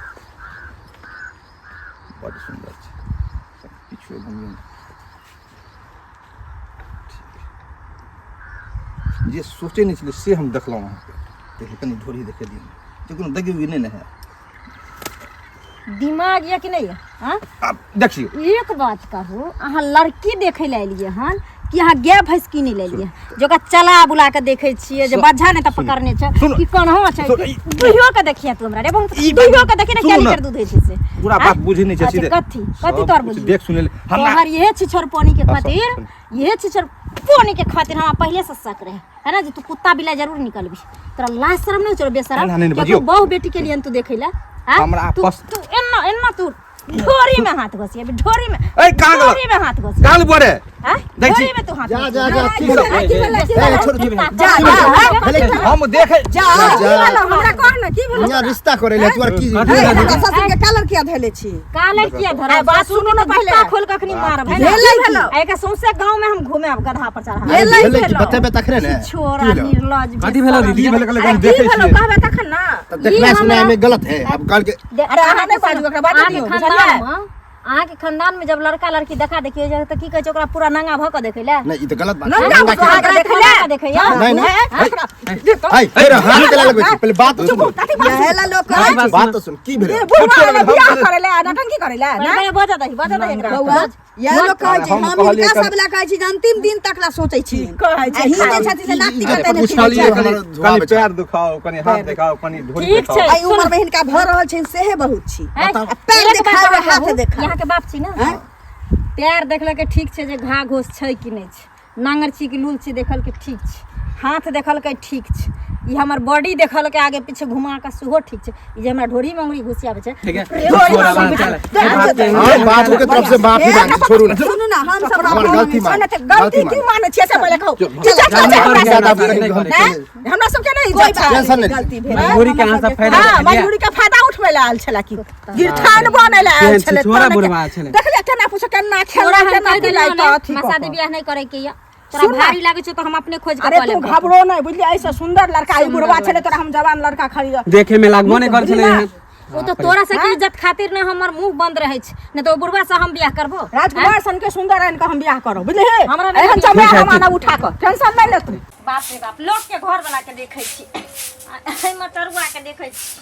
बड्ड सुन्दर छै। किछु घुमियौ ने। ठीक, जे सोचै नहि छलियै से हम देखलहुँ अहाँके। देखियौ, कनि ढोरी देखेलियै जे कोनो दगी उगी नहि ने है। दिमाग यऽ कि नहि यऽ? आँ? आब देखियौ, एक बात कहू, अहाँ लड़की देखै लए एलियै हन कि अहाँ गाय भैंस किनै लए एलियै जे ओकरा चला बुला के देखै छियै जे बज्झा नहि तऽ पकड़ने छै सुनू। कि कन्हो छै? सुनू, दुहियो के देखिए तू हमरा रे बहुत, ई दुहियो के देखिए ने। सुनू क्या ने। लीटर दूध होइ छै से पूरा आँ? बात बुझै नहि छै। अच्छा, सीधे कथी कथी सब तोहर कुछ बुझी? देख सुनै ले हमरा तोहर इहे छिछोर पानी के हाँ, खातिर, सुन। इहे छिछोर पानी के खातिर हमरा पहले से शक रहे है ना जे तू कुत्ता बिलाइ जरूर निकलबी। तोरा लाज शरम नहीं छौ बेशरम? नहीं, नहीं, किया बजियौ। तू बहु बेटी के लिए तू देखै ला? आँ? हमरा तू तू एना एना तू ढोरी में हाथ घोसिया ढोरी में। ए, कहाँ गेलौ? ढोरी में हाथ घोसिया। काल बोरे आँ? दै छी। ढोरी में तू हाथ जा घोसिया। जा जा, की की सब भेलै? की ए, भेलै? छोड़ू, छोड़ू। जा, की जा, भेलै? जा। भेलै की? हम देखे जा। जा। हमरा कह ने, की भेलै? हियाँ रिश्ता करे ले तोर की? कथी ए, भेलै? हमरा ससुर के कालर किया धैले छी? कालर किया धरब? आ, बात सुनू ने पहिले। जूता खोल के अखनी मारब है ना? भेलै की? आ एका सौंसे गांव में हम घुमाएब गधा पर चढ़ा। अरे भेलै भेलै की? भेलौ। बतेबै तखने ने। छोरा की भेलौ? निर्लज। कथी भेलौ दीदी? की भेलै? कहलै अरे हम की देखै भेलौ छियै। कहबै तखन ने। तऽ देखना ई सुनाय हमरा- में गलत है, अब कल के अरे अहाँ नहि बाजू, एकरा बाजऽ अहाँके दियौ, खानदान बुझलियै? में, अहाँके खानदान में जब लड़का लड़की देखा देखी होइ छै तऽ की कहै छै, ओकरा पूरा नंगा भऽ कऽ देखै लए? नहीं, ई तऽ गलत बात छै। नंगा नंगा भऽ के कऽ देखै लए? देखैया? नहीं, नहीं। हैं? हाय, फेर हाथ चला लगबै छी, पहिले बात तऽ सुनू। कथी बात? इएह ला लोक कहै छै। बात तऽ सुन, की भेलै? ए, बुढ़वा वाला बियाह करै लए नौटंकी करै लए पहिले ना? पहिले बजऽ दही, बजऽ दही एकरा। बौआ, इएह लोक कहै छै। हम हम कहलियै हिनका सब ला कहै छी जे अंतिम दिन तक ला सोचै छी। कहै छै आ ही जे खाली। छथि से नाक अरे टिकट नहि पुछलियै, फिरै कनि छै। कनि धुआबै छै। पैर दुखाओ, कनि हाथ देखाओ, कनि ढोरी ठीक देखाओ। छै। एहि उम्र में हिनका भऽ रहल छनि सेहे बहुत छी। हैं? आ पैर एक बात देखाओ, और हाथ कहू, देखाओ। अहाँके बाप छी ने? पैर देखलकै ठीक छै जे घा घोस छै कि नहि छै, नांगर छी कि लूल छी, देखलकै ठीक छै, हाथ देखलकै ठीक छै, ई हमर बॉडी देखलकै आगे पीछे घुमा कऽ सेहो ठीक छै, ई जे हमरा ढोरी में अंगुरी घुसियाबै छै। ठीक है। ढोरी में छोड़ा, अंगुरी चल। घुसियाबै हम बाबू के तरफ से माफी मांगे छी, छोड़ू ना। सुनू ना, हम सब हमर गलती मान, सुन, तऽ गलती की मानै छियै से पहिले कहू। इज्जत नहीं छै हमरा करी, सबके? नहीं नहीं करी। हैं? हमरा सबके नहि कोई इज्जत छै? बात टेंशन नहीं, नहीं। गलती भेल। मजबूरी के अहाँ सब फायदा हाँ, उठेलियै। मजबूरी के फायदा उठबै लए आयल छलै की गिरथान बनै लए आयल केहन छलै। छिछोरा तहन बुढ़वा छलै। देखलियै केना पूछ, केना तोरा खेलना, हम केना कहि देलियौ पिलाइ ने, तऽ अथी हमरा कऽ शादी कऽ। बियाह नहि करे के यऽ, तोरा सुन ना। भारी लागै छौ तऽ हम अपने खोज के अरे कऽ तू लेब। घबरो नहि, बुझलियै? एहिसँ सुन्दर लड़का ई बुढ़वा छलै, तोरा हम जवान लड़का खरीद देखे में लागबो नहि करै छलै एहन। ओ तो तोरा से की इज्जत खातिर ने हमर मुंह बंद रहै छै, नहीं तो ओ बुढ़वा से हम बियाह करबो। राजकुमार सन के सुंदर आनि कऽ हम बियाह करब, बुझलिही? हमरा नहि एहन बियाह। चमड़ा हम आनब उठा कऽ, टेंशन नहि ले तू। बाप रे बाप, लोक के घर वाला के देखै छी, आ एहि मटरुआ के देखै छी,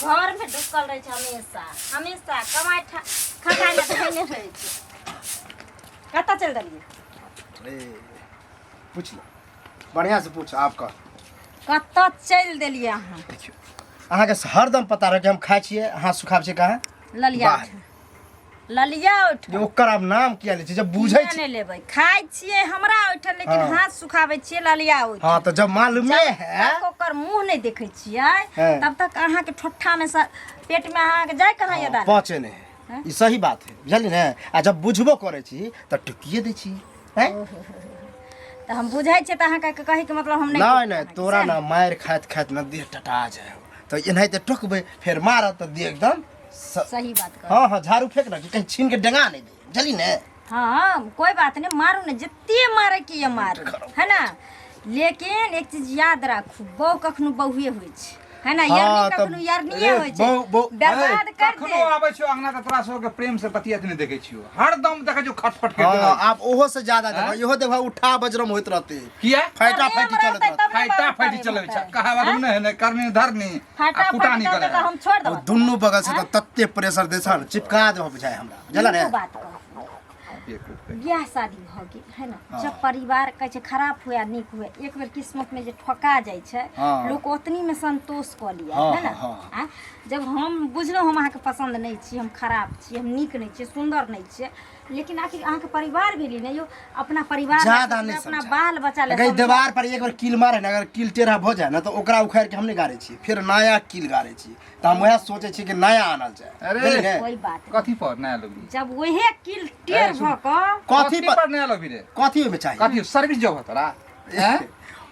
घर में ढुकल रहै छै हमेशा हमेशा, कमाइ खटाइ लए धैने रहै छै। कतऽ चलि देलियै? ए, पूछ ले, बढ़िया से पूछ आप कह। कतऽ चलि देलियै अहाँ? देखियौ, अहाँके हरदम पता रहे कि हम खाइ छियै, हाथ सुखाबै छियै कहाँ? ललिया बाहर। उठ, ललिया उठ। जे ओकर आब नाम किया लै छी जब बुझै किया छी? नहि लेबै, खाइ छियै हमरा ओहिठाम, लेकिन हाँ। हाथ सुखाबै छियै ललिया ओहिठाम। हाँ, तऽ जब मालूमे जब है तक ओकर मुंह नहि देखै छियै हाँ। तब तक अहाँके ठोठा में से पेट में अहाँके जाय कहाँ ये दाना? पहुँचे नहि है, ई सही बात है, बुझलियै ने? आ जब बुझबो करै छी तऽ टुकिए दै छी हैं? तऽ हम बुझै छियै तऽ अहाँके कहैके मतलब हम नहि नहि टोकब नहि अहाँके, तोरा सएह ना मारि खाइत खाइत ना देह टटा जाय हो, तऽ एनाहिते टोकबै फेर मारत तऽ देह एकदम सही बात कह। हाँ हाँ, झाड़ू फेंक ना कि कहीं छीन के डंगा नहीं दे, बुझली ने? हाँ, कोई बात नहीं, मारू ने, जते मारे के ये मारू, है ना? लेकिन एक चीज याद राखू, बहु कखनो बहुए होइ छै, है ना? हाँ, यारनी तब- कखनो यारनीए अरे, होइ छै। बहु- बर्बाद कर कखनो दे। आबै छियौ अंगना तऽ तोरा सबके प्रेम से बतियात नहि देखै छियौ, हरदम देखै छियौ खटपट के। हाँ, आप ओहो से ज्यादा देखो, इहो देखो, उठा बजरम होइत रहते। किया? फाइटा प्रेम फाइटी चलत रहतै रहते। तब ने फाइटा बाबू फाइटी प्रेम चलै छै, होतै। कहावत नहि है ने, करनी धरनी आ फाटा कुटानी फाटी करे चलतै तऽ हम छोड़ि ओ देबै। दुनू बगल से तऽ तते प्रेशर दै छल, चिपका देबो बुझाय हमरा, बुझल ने? नीको बात कहू, बियाह शादी भऽ गेल है ना, जब परिवार कहै छै खराब हुए आ नीक हुए, एक बेर किस्मत में जे ठोका जाइ छै, लोक ओतनी में संतोष कऽ लिअ, है ना? आ जब हम बुझलहुँ हम अहाँके पसन्द नहि छी, हम खराब छी, हम नीक नहि छी, सुन्दर नहि छियै, लेकिन आखिर अहाँके परिवार भेली ने यौ, अपना परिवार लए ज्यादा सोचबै, नहीं अपना समझा। बाल बच्चा लए अगर समझबै। दीवार पर एक बार कील मारे ना, अगर कील टेढ़ा भऽ जाए ना तऽ ओकरा उखाड़ि के हम नहि गाड़ै छी, फेर नया कील गाड़ै छी। तऽ हम वएह सोचै छी कि नया आनल जाए, अरे। बुझलियै ने? कोई बात नहीं। कथी पर नया लगबी? जब वहे किल टेढ़ भऽ कऽ कथी पर पर नया लगबी रे? कथी ओहिमे चाही? कथी सर्विस जॉब है तोरा? हैं?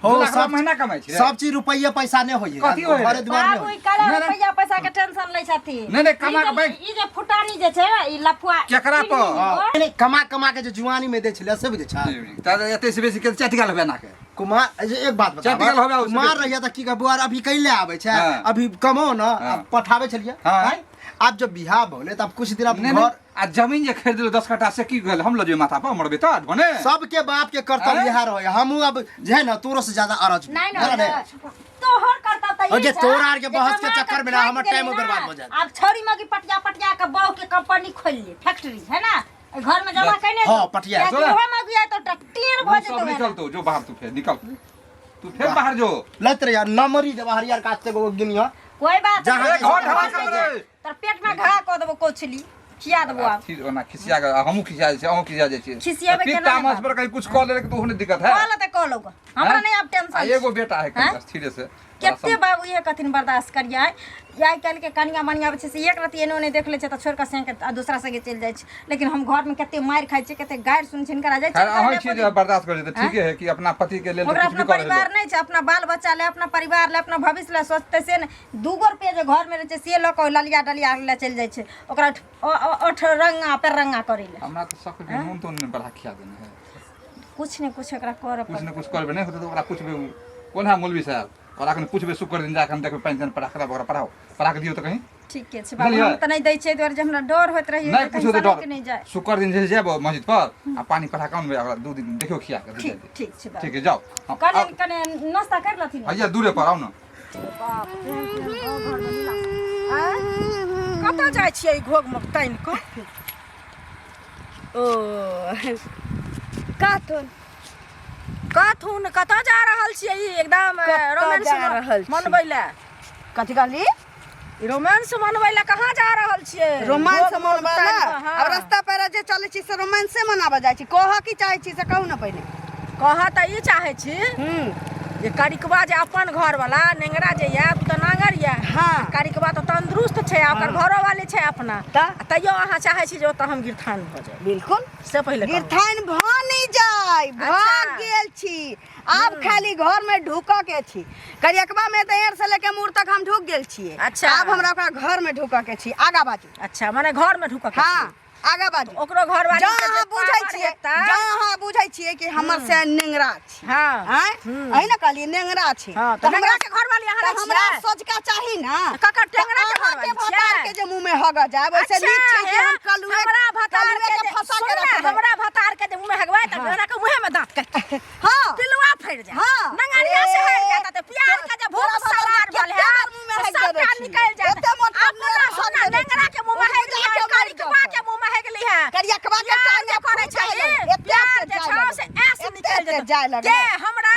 हो, 2 लाख सब महीना कमाइ छी रे? सब चीज रुपैया पैसा नहि होइए, कथी होइए? घरे दुआर नहि बाबू होइए। ई काला नहि, नहि। रुपैया पैसा के टेंशन लै छथिन। नहि, नहि, कमा ई के जे- बैंक- ई जे फुटानी जे छै, ई लफुआ केकरा पर? हाँ, नहि, कमा कमा के जे जुआनी में दै छलै से बुझै छै। तऽ एते से बेसी के चटि गेल होबे ना के। कुमार, ए, एक बात बता, चटि गेल होबे उससे कुमार बेसी। रहिया तऽ की कह बुआर अभी कैले आबै छै? हाँ। अभी कमाओ ना, हाँ। अब पठाबै छलियै। हाँ। आँय? आब जब बियाह भऽ गेलै तऽ आब कुछ दिन आब नहि घर नहि, आ जमीन जे खरीद 10 कट्ठा से की भेल? हम लऽ जेबै माथा पर मरबै तऽ भने। सबके बाप के कर्तव्य आँय? इएह रहै। हमहूँ अब जे है ना तोरो से ज्यादा अरज नहीं बुझल नहीं ने? तोहर करतब तऽ और जे ई छै तोरा आर के जे बहस के कमा चक्कर में ना थाकि हमर गेली टाइमो ना, बर्बाद भऽ जायत। आब छौरी मगी पटिया पटिया के बहू के कंपनी खोल ले, फैक्ट्री है ना, घर में जमा बस। कइने हाँ, पटिया। कियाकि चला। ओहे मगी आय तो टेर भऽ सब जेतौ नहीं है ना। चलतो, जो बाहर तू फेर निकल, तू फेर बाहर जो। लैत रहिया नमरी देबा हरियर काट से गो गिनिया। कोई बात जहाँ नहीं। घर ढला कर दे। तोर पेट में घा कऽ देबो, कोछली खिया देबो आब। ठीक, ओना खिसिया के हमहूँ खिसिया जाइ छी, अहूँ खिसिया जाइ छी। खिसियेबै पित्त केना नहि तामस बाप? पर कहीं कुछ कऽ लेलक तऽ ओहो नहि दिक्कत है। कऽ लेतै कऽ लौग, हमरा हैं? नहीं आब आ टेंशन। एगो बेटा है, हैं? कनि स्थिरे से कते बाबू इहे कथिन बर्दाश्त करियै। आइ काल्हि के कनिया मनिया आबै छै से एक रति एने ओने देख लै छै तऽ छोड़ि कऽ सेंक आ दोसरा संगे चलि जाइ छै, लेकिन हम घरमे कते मारि खाइ छियै, कते गारि सुनै छियै, हिनकरा जाइ खैर छियै अहाँ ने छी जे कोनो। बर्दाश्त करै छी तऽ ठीके है कि अपना पति के लेल तऽ ओकरा कुछ अपना भी करै परिवार नहि छै, अपना बाल बच्चा ले, अपना परिवार ले, अपना भविष्य ले सोचतै से नहि। दूगो रुपया जे घरमे रहै छै से लऽ कऽ ललिया डलिया लए चलि जाइ छै ओकरा ओठ रंगा पेरंगा करै लए। हमरा तऽ शक है नून तून बड़ा खिया देने है। कुछ ने कुछ एकरा करऽ कुछ ने पड़तै। कुछ करबै नहि होतै तऽ ओकरा पूछबै, कोन है मौलवी साहब, ओकरा कनि पूछबै शुक्र दिन जाके, हम देखबै पानि तानि पढ़ा खराब, ओकरा पढ़ाओ, पढ़ा के दियौ तऽ कहीं। ठीके छै बाबू। बुझलियै? हम तऽ नहि दै छियै, एहि दुआरे जे हमरा डर होइत रहैए नहि जे कहीं कुछो तऽ सनकि डर नहि जाय। शुक्र दिन जे जायब मस्जिद पर आ पानि पढ़ा के अनबै, ओकरा 2 दिन देखियौ खिया के। ठीक ठीक छै बाबू। ठीक है, जाओ। हाँ, कने आउ। कने नाश्ता कर लथिन। हैया दूरे पर आउ ने। कतऽ जाइ छियै ई घोघमे तानि कऽ? ओ कथुन कथुन कतऽ जा रहल छियै ई एकदम कतऽ रोमांस जा रहल छी? मनबै लए? कथी कहली? ई रोमांस मनबै लए कहाँ जा रहल छियै? रोमांस घोघ मोघ मनबै तानि लए? कऽ, हाँ। अब रास्ता पेरा जे चलै छी से रोमांसे मनाबऽ जाइ छी। कहऽ की चाहै छी से कहू ने पहिने। कहऽ तऽ ई चाहै छी जे करिकबा जे अपन घरवला नेंगरा जे यऽ, ओ तऽ नांगर यऽ। हाँ। करिकबा तऽ तंदुरुस्त छै आ ओकर घरोवाली छै अपना। तऽ? आ तैयो अहाँ चाहै छी जे ओतऽ हम गिरथान भऽ जाय? बिल्कुल। से पहिले कहू। गिरथान भऽ नहि जाय, भऽ अच्छा। गेल छी, आब खाली घर में ढुकऽ के छी। करियकबा में तऽ एड़ से लेके मूड़ तक हम ढुक गेल छियै। अच्छा। आब हमरा ओकरा घर में ढुकऽ के छी। आगा बाजू। अच्छा, माने घर में ढुकऽ के हाँ। छी। आगा बाजू। ओकरो घरवाली जँ के जे अहाँ बुझै पावर छियै, हेतै। जँ अहाँ बुझै छियै कि हमर से नेंगरा छी, हाँ। आँय, अहीं ने कहलियै नेंगरा छी, हाँ, तऽ तऽ नेंगरा के घरवाली अहाँ तऽ नहि हमरा छियै? सोझका चाही ने। ककर टेंगरा के तऽ अहाँके घरवाली भतार छियै? के जे मुँह में हगऽ जायब, ओहिसे अच्छा, नीक छै कि हे, हम कलुए हमरा भतार कलुए के के जे- फंसा के सुन ने, रखबै। हमरा भतार के जे मुँह में हगबै तऽ हमरा के मुँहे में दांत काटि हाँ। पिलुआ फड़ि जायत। हाँ। नंगरिया से हटि जायत तऽ प्यार के जे भूख तोरा भतार सवार के भेल कते है, बार मुँह में से हगि सबटा देने छी। निकलि जायत। एते मोट अपना नेरा सुन ने, हगि देने नेंगरा के मुँह में छी। हगि ओकरा है, के मारि करिकबा देतौ। के मुँह में हगि है। करियकबा के प्यार टांग जे करै फूट छै, जाय लगलै। एते प्यार एते जे जाय छौ लगलै। से ऐस एते निकलि एते जेतौ। जाय लगलै। के हमरा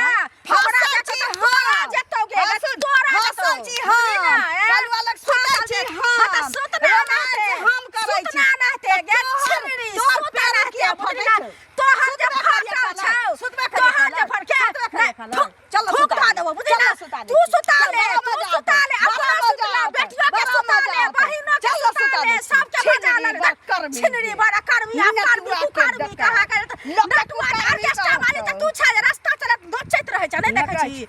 हमरा फँसल जेतौ छी तऽ तोरा हम। जेतौ गे, तोरा जेतौ। फँसल छी हम। बुझली ने, ए? कलुआ लग सुतै छी फँसल हम। हाँ, तऽ सुतना रोमांस नहते। हम करै छी। सुतना नहते गे, तोहर- छिनरी, तोहर सुतना पैर नहते, किया बुझली फटै ने? छौ? तोहर जे सुतबे फटल करिया छौ, सुतबे करिया तोहर जे खाला। फटके, सुतबे करिया नहि, खाला। थूक- चल थूक सुता धऽ दे। देबौ, बुझली चल ने? सुता दे। तू सुता चल, ले, बड़ा तू मजा सुता ले, आतौ। अपना बड़ा सुतला, मजा आतौ। बेटियो के बड़ा सुता मजा ले, आतौ। बहिनो के चल सुता सुता ले, दे। सबके छिनरी बजा ले। बड़ कर्मी। छिनरी बड़ा कर्मी, आ कर्मी, नटुआ के कुकर्मी डकार। कहाँ के लोक के नटुआ के कुकर्मी ऑर्केस्ट्रा वाली तऽ कहतौ। तू छै जे रास्ता चलत दोचैत रहै छै, नहि देखै नटै छी?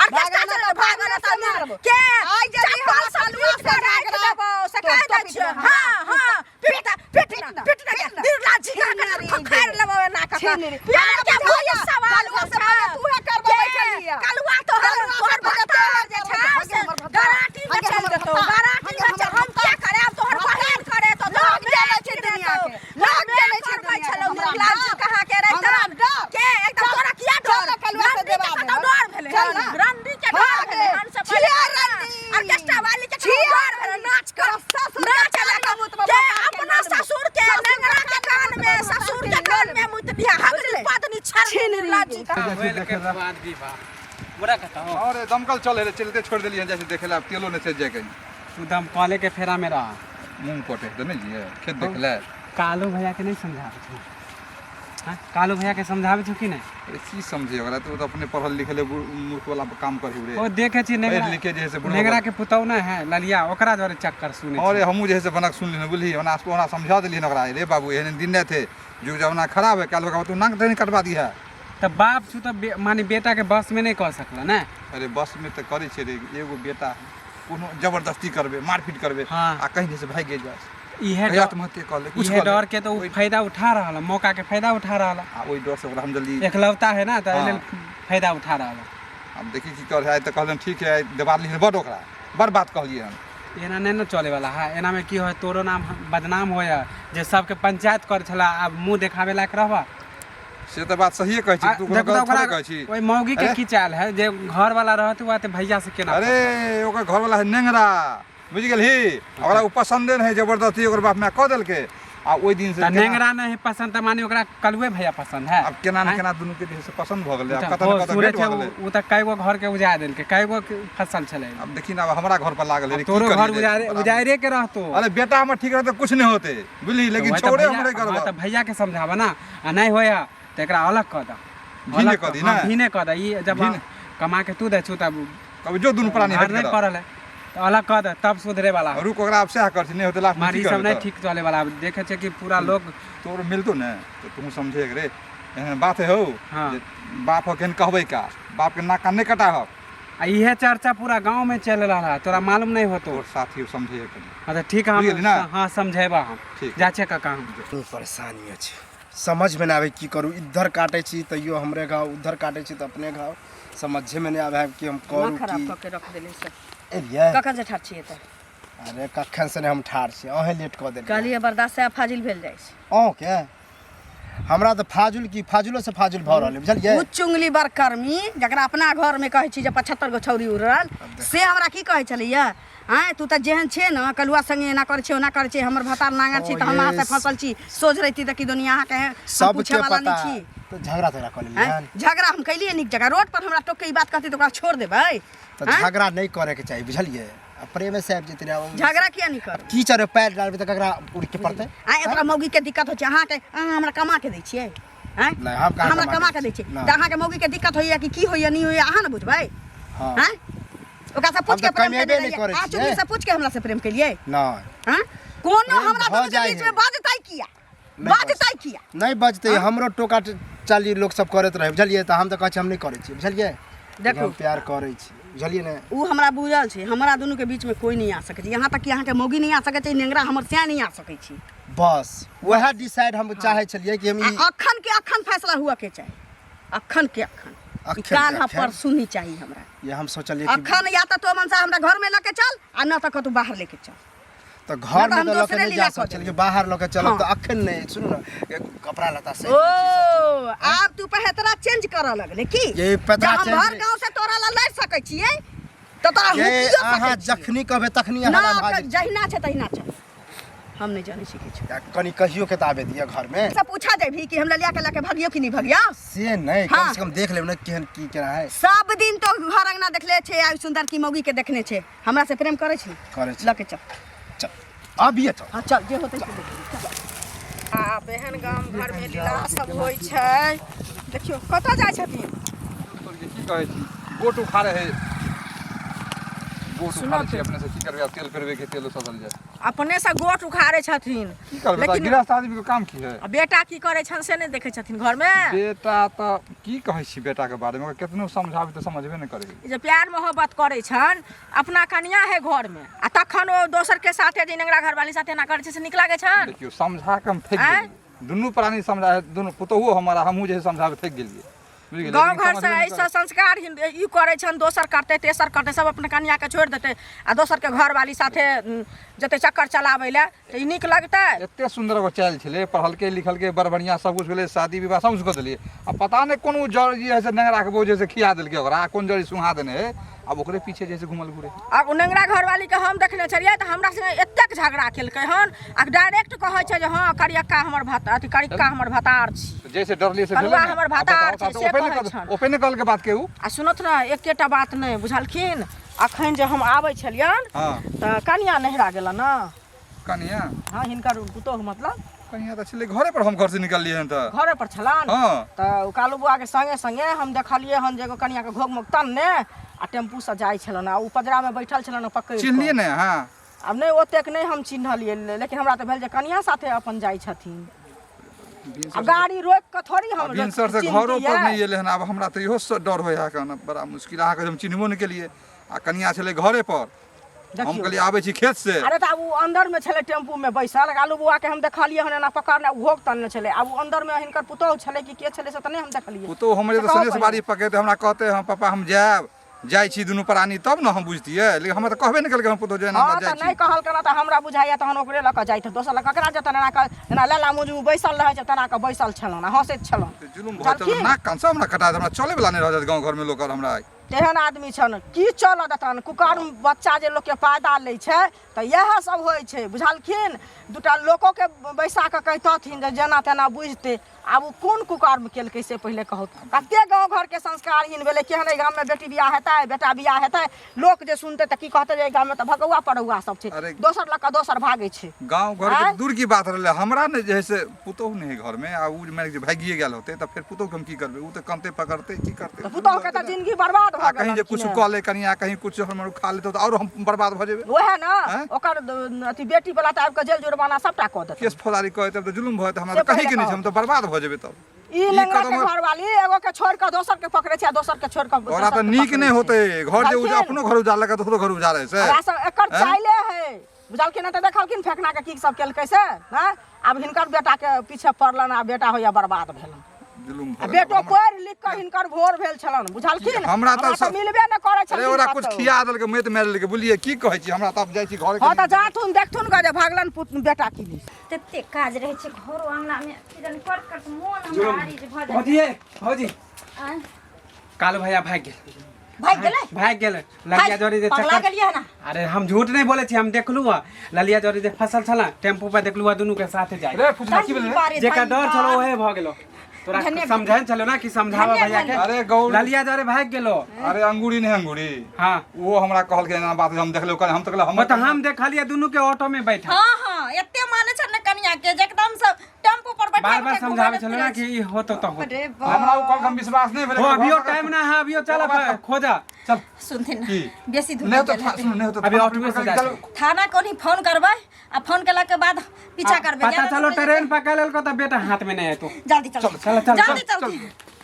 ऑर्केस्ट्रा भागल चलत तऽ भागल भागल तऽ से मारबो। के आइ यदि चप्पल हमरा सँ कलुआ पीट कऽ से राखि झगड़ा, देबौ, से तो कहि दै पीट छियौ। ना। हाँ, हाँ, पीट ना, पीट ना, पीट ना के, निर्लाज झिका के छिनरी खखारि लेबौ एना कऽ कऽ। छिनरी। प्यार के हमरा भूत बुझाइया, सवाल कलुआ होइ से छै। पहिले तूहे करबबै के? छलियै। कलुआ तोहर कलुआ से तोहर पहिले भतार तोहर जे करबै छौ छलियै। से हमर भतार। गराटी में हगे चलि हमर जेतौ, भतार। गराटी हगे में हमर चल, हम भतार। किया करायब, तोहर बहिन करे तो लोक जानै छै दुनिया के। लोक जानै छै करबै दुनिया के। छलौ, हमरा निर्लाज डर। कहाँ के रे हमरा तब? डर। के एकदम तोरा किया चल डर? ना कलुआ से रंडी के देबा कतौ देबै। डर भेलै चल हन? ना। रंडी के डर हाँ भेलै गे। हन से छिया पहिले रंडी। ऑर्केस्ट्रा वाली के कतौ छिया डर भेलै? नाच कर, ससुर के नाच कान लगा में मुतबा के भतार के अपना नल में। ससुर के ससुर के नेंगरा के कान कान में में, मुतबा ससुर भतार के के कान नल में मुतबिहा, हगरी बुझले? पदनी छर छिनरी निर्लाज गे। कहाँ। होइल के बाद विवाह बुरा कथा हो। अरे दमकल चल रहे, चलते छोड़ देलियै, जाइ छै देखे ला, तेलो नहि छै जाय कहीं। तू दम कॉले के फेरा में रह। मूँग कटे तऽ नहि लियै खेत देखे ला। कालू भैया के नहीं समझाबै छौ? हाँ, कालू भैया के समझाबै छौ कि नहीं? अरे की समझे ओकरा, तो ओ तऽ अपने पढ़ल लिखल मूर्ख वाला काम करी रे। ओ देखे छी नेंगरा पढ़ि लिखे जे है से बुढ़वा नेंगरा के पुतौ ना है ललिया, ओकरा द्वारे चक्कर सुने अरे हमहूँ जे है से बनक सुन लेने बुझली, ओना ओना समझा देलियै ओकरा, रे बाबू एहन दिन नहि थे, युग जमाना खराब है, काल्हि ओकरा तू नाक देने कटवा दी है। तऽ बाप छु तऽ माने बेटा के बस में नहीं कह सकला ने। अरे बस में तऽ करै छै रे, एगो बेटा कोनो जबरदस्ती करबे, मारपीट करबे, हाँ। आ कहीं से भागि गेल जाय, इहे कहीं आत्महत्या कऽ ले, कुछ इहे कऽ ले। डर के तो उ फायदा उठा रहल है, मौका के फायदा उठा रहल है। आ ओहि डर से ओकरा हम जल्दी एकलौता है ना, तऽ एहि हाँ। लेल फायदा उठा रहल है। आब देखी की कर है, तऽ कहलन ठीक है, देवाल लिखल बड ओकरा बड़ बात कहलियै हन। एना नहीं ने चले वाला है, एना में की हो तोरो नाम बदनाम होय जे सबके पंचायत कर छला, आब मुंह देखावे लायक रहबा। से तऽ बात सहिए कहै छी, तू कोनो देखू तऽ गलत ओकरा थोड़े कहै छी। ओहि मौगी के अरे? की चाल है जे घर वाला रहत हुआ तऽ भैया से केना। अरे ओकर घर वाला है नेंगरा, बुझि गेलही, ओकरा ओ पसंदे नहीं, जबरदस्ती ओकर बाप माय कऽ देलकै, आ ओहि दिन से तऽ केना- नेंगरा नहीं पसंद तऽ माने ओकरा कलुए भैया पसंद है। आब केना ने आँय? केना दुनू के जे है से पसंद भऽ गेलै, आब तऽ कतऽ ने ओ कतऽ सुनै भेट छै भऽ गेलै। ओ तऽ कएगो घर के उजाड़ देलकै, कएगो के फसल छलै। आब देखी ने, आब हमरा घर पर लागल है, आब की तोरो करियै घर रे? उजाड़े उजाड़े के रहतो। अरे बेटा हमर ठीक रहतै कुछ नहीं होतै बुझली, लेकिन वही तऽ छोड़े भैया- हमरे हाँ, गड़बड़। तऽ भैया के समझाबऽ ना, आ नहीं होय तऽ एकरा अलग कऽ दऽ, भीने अलग कऽ दी हाँ, ने? भीने कऽ दऽ। ई जब भीने। कमा के तू दै छौ तब तब जो दुनू प्राणी भार हटि नहीं गेलौ। पड़ल है तऽ अलग कऽ दऽ, तब सुधरे वाला है। रुक, ओकरा आब सएह कर छी, नहि होतै लास्ट में मार की ई सब करबै नहीं तऽ? ठीक चले वाला, देखे छै कि पूरा लोग तोर मिलतो ने तऽ तू समझे रे, एहन बात है हौ। हाँ। जे बाप हक एहन कहबै का, बाप के नाक कान नहि कटा हक। आ इहे चर्चा पूरा गांव में चल रहा है, तोरा मालूम नहीं होतो। तोर साथी समझे कनी। हाँ तऽ ठीक है, बुझि गेली ना? हम हाँ समझेबा हम। ठीक। जा छै काका हम। इतनी परेशानी अछि, समझमे नहि आबै की करू, इधर काटै छी तैयो हमरे घाव, उधर काटै छी तऽ अपने घाव, समझेमे नहि आबै है कि हम करू दिमाग खराब की। कऽ के रख देले सब। एलियै? कखन से ठाढ़ छियै तऽ? अरे कखन से नहि हम ठाढ़ छी, अहें लेट कऽ देलियै। कहलियै बर्दाश्त से फाजिल भेल जाइ छै। अहूँके? हमरा तऽ फाजुल की फाजुलो से फाजुल भऽ रहल है, बुझलियै? ओ चुंगली बरकर्मी जकरा अपना घरमे कहै छी जे 75 गो छौरी उड़ल, से हमरा की कहै छलैया, आँय तू तऽ जेहन छे ने कलुआ संगे एना करै छै ओना करै छै, हमर भतार नांगर छी तऽ हम अहाँ से फँसल छी, सोझ रहिती तऽ की दुनिया अहाँके हम सबके पूछे वाला पता नहि छी। तऽ झगड़ा तगड़ा कऽ लेलियै आँय, हन? झगड़ा हम कैलियै नीक जगह, रोड पर हमरा टोक के ई बात कहती तऽ ओकरा छोड़ देबै? तऽ आँय? झगड़ा नहि करैके चाही, बुझलियै? आ प्रेमे से आबि जेतै ने। झगड़ा किया नहि करबै? कीचड़ मे पैर डालबै तऽ ककरा उड़ि के पड़तै? आँय, ओकरा मौगी के दिक्कत होइ छै, अहाँके अहाँ हमरा कमा के दै छियै? आँय, नहि, हम कहाँ हमरा कमा कमा के के दै छियै? नहि। तऽ अहाँके मौगी के दिक्कत होइया कि की होइया नहि होइया अहाँ ने बुझबै? हाँ। आँय, ओकरा से पूछ हम के तऽ प्रेम कमेबे केने नहि रहियै। करै अहाँ छियै। चुगली से पूछ के हमरा से प्रेम केलियै? नहि। आँय, कोनो प्रेम हमरा भऽ दुनू के जाइ बीच में है। बजतै किया? नहि बजतै किया? नहि बजतै, हमरो टोका चाली लोक सब करैत रहै, बुझलियै? तऽ हम तऽ कहै छी हम नहि करै छियै, बुझलियै? देखू। हम प्यार करै छी, बुझलियै ने? ओ हमरा बुझल छै, हमरा दुनू के बीच में कोई नहीं आ सकै छै, यहाँ तक कि अहाँके मौगी नहीं आ सकै छै, नेंगरा हमर सएह नहीं आ सकै छै। बस वएह डिसाइड हम चाहै छलियै कि हम आ ई अखन के अखन फैसला हुआ के चाही, अखन के अखन। ई अखन के काल्ह अखन। परसू नहीं चाहिए हमरा। ये हम सोचलियै कि अखन या तऽ तो मनसा हमरा घर में लके चल आ न तऽ कतौ बाहर लेके चल। तऽ घर न तऽ में हम तऽ लऽ के दोसरे नहि लीला जा कऽ सकै छलियै, बाहर लऽ के चलब हाँ। तऽ अखन नहि। सुनू ने, कपड़ा लत्ता से ओ आब तू पहेतरा चेंज करऽ लगले की? ये पेतरा जे हम चेंज भर नहि- गाँव से तोरा ला लड़ सकै छियै तऽ तोरा ये हुकियो अहाँ सकै छियै। जखनी कहबै तखनी ना अहाँ भा जेबै। जहिना छै तहिना छै, हम नहि जानै छी किछु। या कनी कहियो के तऽ आबे दिअ घर में। से पूछा जेबही कि हम ललिया के लके भगियो कि नहीं भगियो? से नहीं, कम हाँ। से कम देख लेब ने केहन की केना है। सब दिन तो घर अंगना देखले छे, आ सुंदर की मौगी के देखने छे। हमरा से प्रेम करे छे? करे छे। लके चल। चल अभी चल। हाँ चल, जे होते से देख। चल। आ एहन गाम घर में लीला सब होइ छै। देखियौ कतऽ जाइ छथिन? की कहै छी, गोट उखाड़े है, गोट उखाड़े छी अपने से। की करबै आब, तेल पेरबै के तेल सधल जाय। अपने से गोट उखाड़े छथिन? की करबै, लेकिन गृहस्थ आदमी के काम की है? आ बेटा की करै छन से नहि देखै छथिन घरमे? बेटा तऽ की कहै छी बेटा के बारे में, ओकरा केतनो समझाबी तऽ समझबे नहि करै। ई जे प्यार मोहब्बत करै छन, अपना कनिया है घरमे आ तखन ओ दोसर के साथे जे नेंगरा घरवाली साथे एना करै छै से नीक लागै छन? देखियौ समझा के हम थाकि आँय? गेलियै, दुनू प्राणी समझा, दुनू पुतोहुओ हमर आ हमहूँ जे है समझाबे थाकि गेलियै, बुझि गेलियै? गाँव लेकिन घर से समझबे नहि ऐसा करै। संस्कार ई करै छन, दोसर करतै तेसर करतै, सब अपना कनिया के छोड़ि देतै आ दोसर के घरवाली साथे जेतै चक्कर चलाबै लए, तऽ ई नीक लगतै? एते सुन्दर एगो चालि छलै, पढ़लकै लिखलकै बड़ बढ़िआँ, सब कुछ भेलै, शादी विवाह सब कुछ कऽ देलियै आ पता नहि कोन ओ जड़ जे है से नेंगरा के बोझ से खिया देलकै ओकरा, आ कोन जड़ी सुहा देने है, आब ओकरे पीछे जे है से घुमल घुरे। आब ओ नेंगरा घरवाली के हम देखने छलियै तऽ हमरा संगे एतेक झगड़ा केलकै हन आ डायरेक्ट कहै छै जे हँ करियक्का हमर भत अथी करियक्का हमर भतार छी। तऽ जैसे डरलियै से भेलै कलुआ ने। हमर आब भतार बताउ छै, तऽ से ओपे नहि कहै कहल- छन। ओपे नहि कहलकै बात के उ। आ सुनत ने, एकेटा बात नहि बुझलखिन, अखन जे हम आबै छलियन हाँ। तऽ कनिया नहिरा गेलन ने? कनिया? हाँ, हिनकर पुतोहु मतलब। कनिया तऽ छलै घरे पर, हम घर से निकललियै हन तऽ घरे पर छलन। हाँ। तऽ ओ कालू बुआ के संगे संगे हम देखलियै हन जे एगो कनिया के घोघ मोघ तनने आ टेम्पू से जाइ छलन आ ओ पजरा में बैठल छलन पकड़ि कऽ। चिन्हलियै ने अहाँ? आब नहि ओतेक नहि हम चिन्हलियै, लेकिन हमरा तऽ भेल जे कनिया साथे अपन जाइ छथिन। आ गाड़ी रोकि कऽ थोड़ी हम भिनसर से घरो पर नहि एलै हन। आब हमरा तऽ इहो डर होइ है कन, बड़ा मुश्किल। अहाँके हम चिन्हबो नहि केलियै आ कनिया छलै घरे पर, हम कहलियै आबै छी खेत से। अरे तऽ आब ओ अंदर में छलै टेम्पू में बैसल, आलू बुआ के हम देखलियै हन एना पकड़ने घोघ तनने छलै। आब ओ अंदर में हिनकर पुतोहु छलै कि के छलै से तऽ नहि हम देखलियै। पुतोहु हमरे से तऽ कहू सनेस बाड़ी पकड़तै, हमरा कहतै हम पापा हम जायब, जाइ छी दुनू प्राणी, तब ने हम बुझतियै, लेकिन हमरा तऽ कहबे नहि केलकै हम पुतोहु जे एना हँ हमरा तऽ जाइ छी। नहि कहलकै तऽ हमरा बुझाइया तहन ओकरे लऽ कऽ जाइत, दोसर लऽ ककरा जेतनि? एना कऽ जेना लैला मुजू बैसल रहै छै तेना कऽ बैसल छलहुँ आ हँसैत छलहुँ। तऽ जुलुम भऽ चल, नाक कान सब हमरा कटा देत, हमरा चलै वला नहि रह जायत गाँव घरमे लोक आर हमरा। तेहन आदमी छन की चलऽ देतनि? कुकर्म बच्चा जे लोकके फायदा लै छै तऽ इएह सब होइ छै, बुझलखिन? दूटा लोकोके बैसा कऽ कहितथिन जे जेना तेना बुझतै। आब ओ कोन कुकर्म केलकै से पहिले कहू। कते गाँव घरके संस्कारहीन भेलै, केहन एहि गाममे बेटी बियाह हेतै, बेटा बियाह हेतै? लोक जे सुनतै तऽ की कहतै जे एहि गाममे तऽ भगौआ पड़ौआ सब छै, अरे दोसर लऽ कऽ दोसर भागै छै। गाँव घरके आँय? दूर की बात रहलै, हमरा ने जे है से पुतोहु नहि है घरमे आ उ मानि के भागिए गेल होतै तऽ फेर पुतोहुके हम की करबै? उ तऽ कनतै पकड़तै की करतै? तऽ पुतोहुके तऽ जिंदगी बर्बाद आ भऽ कहीं गेल जे कुछ कऽ ले कनिया, कहीं कुछ हमर खा लेतौ तऽ आओर हम बर्बाद भऽ जेबै। वएह ने। आँय? ओकर अथी बेटी वाला तऽ आबि कऽ जेल जुर्माना सबटा कऽ देतै, केस फौजदारी कऽ देतै तऽ जुलुम भऽ जेतै हमरा। से तऽ कहीं के पहिले नहि छै, हम तऽ बर्बाद भऽ जेबै तब। ई ई लंगड़ा के कदम घरवाली एगो के छोड़ के दोसर के पकड़े छै आ दोसर के छोड़ के ओकरा तेसर तऽ के नीक पकड़ै नहि छै। होतै, घर जे बुझलखिन? अपनो घर उजारलकै दोसरो घर उजारै से। एकरा सब एकर आँय? चाइले है, बुझलखिन? तऽ देखलखिन फेकना के की सब केलकै से हँ। आब हिनकर बेटा के पीछे पड़लन आ बेटा होइया बर्बाद भेलन। जुलुम आ भऽ गेल। बेटो पढ़ि लिख कऽ हिनकर भोर भेल छलन, बुझलखिन? हमरा तऽ मिलबे नहि करै अरे छलखिन ओकरा कुछ कतौ। खिया देलकै, मति मारि लेलकै, बुझलियै? की कहै छी, हमरा तऽ आब जाइ छी घर। हँ तऽ जाथुन देखथुन गऽ जे भागलन पुत बेटा की नहि। तते काज रहै छै घरो अंगना में की जाने कर कर के मोन हमरा आरी जे भऽ जाइ। भौजी ये, भौजी। आँय? कालू भैया भागि गेल। भागि गेलै? भागि गेल ललिया जोड़ी जे पगला चक्कर। गेलियै हन? अरे हम झूठ नहीं बोले छी, हम देखलू हँ ललिया जोड़ी जे फसल छल टेम्पू पर, देखलू हँ दुनू के साथे जाय। रे फुसला की भेलै रे? जेकर डर छलो ओहे भऽ गेलो। तोरा धन्य- समझाइन छलो ना कि समझावा धन्य- भैया के। अरे गौर ललिया जोरे भागि गेलो। अरे अंगूरी नहीं अंगूरी। हाँ। वो हमरा कहलकै एना बात, हम देखलहुँ हम तऽ कहलियै वो तऽ हम हम देखलियै दुनू के ऑटो में बैठा। हाँ हाँ, एते माने छै ने कनिया के जे एकदम से टेम्पू पर बैठा बार बार बैठा समझावे घुमाबैत छलो ना फिरै कि ई होतो तो होतो। अरे बाप। हमरा ओ कहलकै, हम विश्वास नहीं भेलै। हो अभियो टाइम ना है, अभियो चल खोजा। चल सुनथिन की? बेसी धूर नहीं तो गेल हेतै। सुन नहीं तो अभी ऑटो से जाइ छै। थाना कोनी फोन करबै आ फोन केला के बाद पीछा करबै। पता चलो ट्रेन पकड़ लेलको तऽ बेटा हाथ में नहीं आयतो। जल्दी चल चल, चल, जल्दी चल, चल।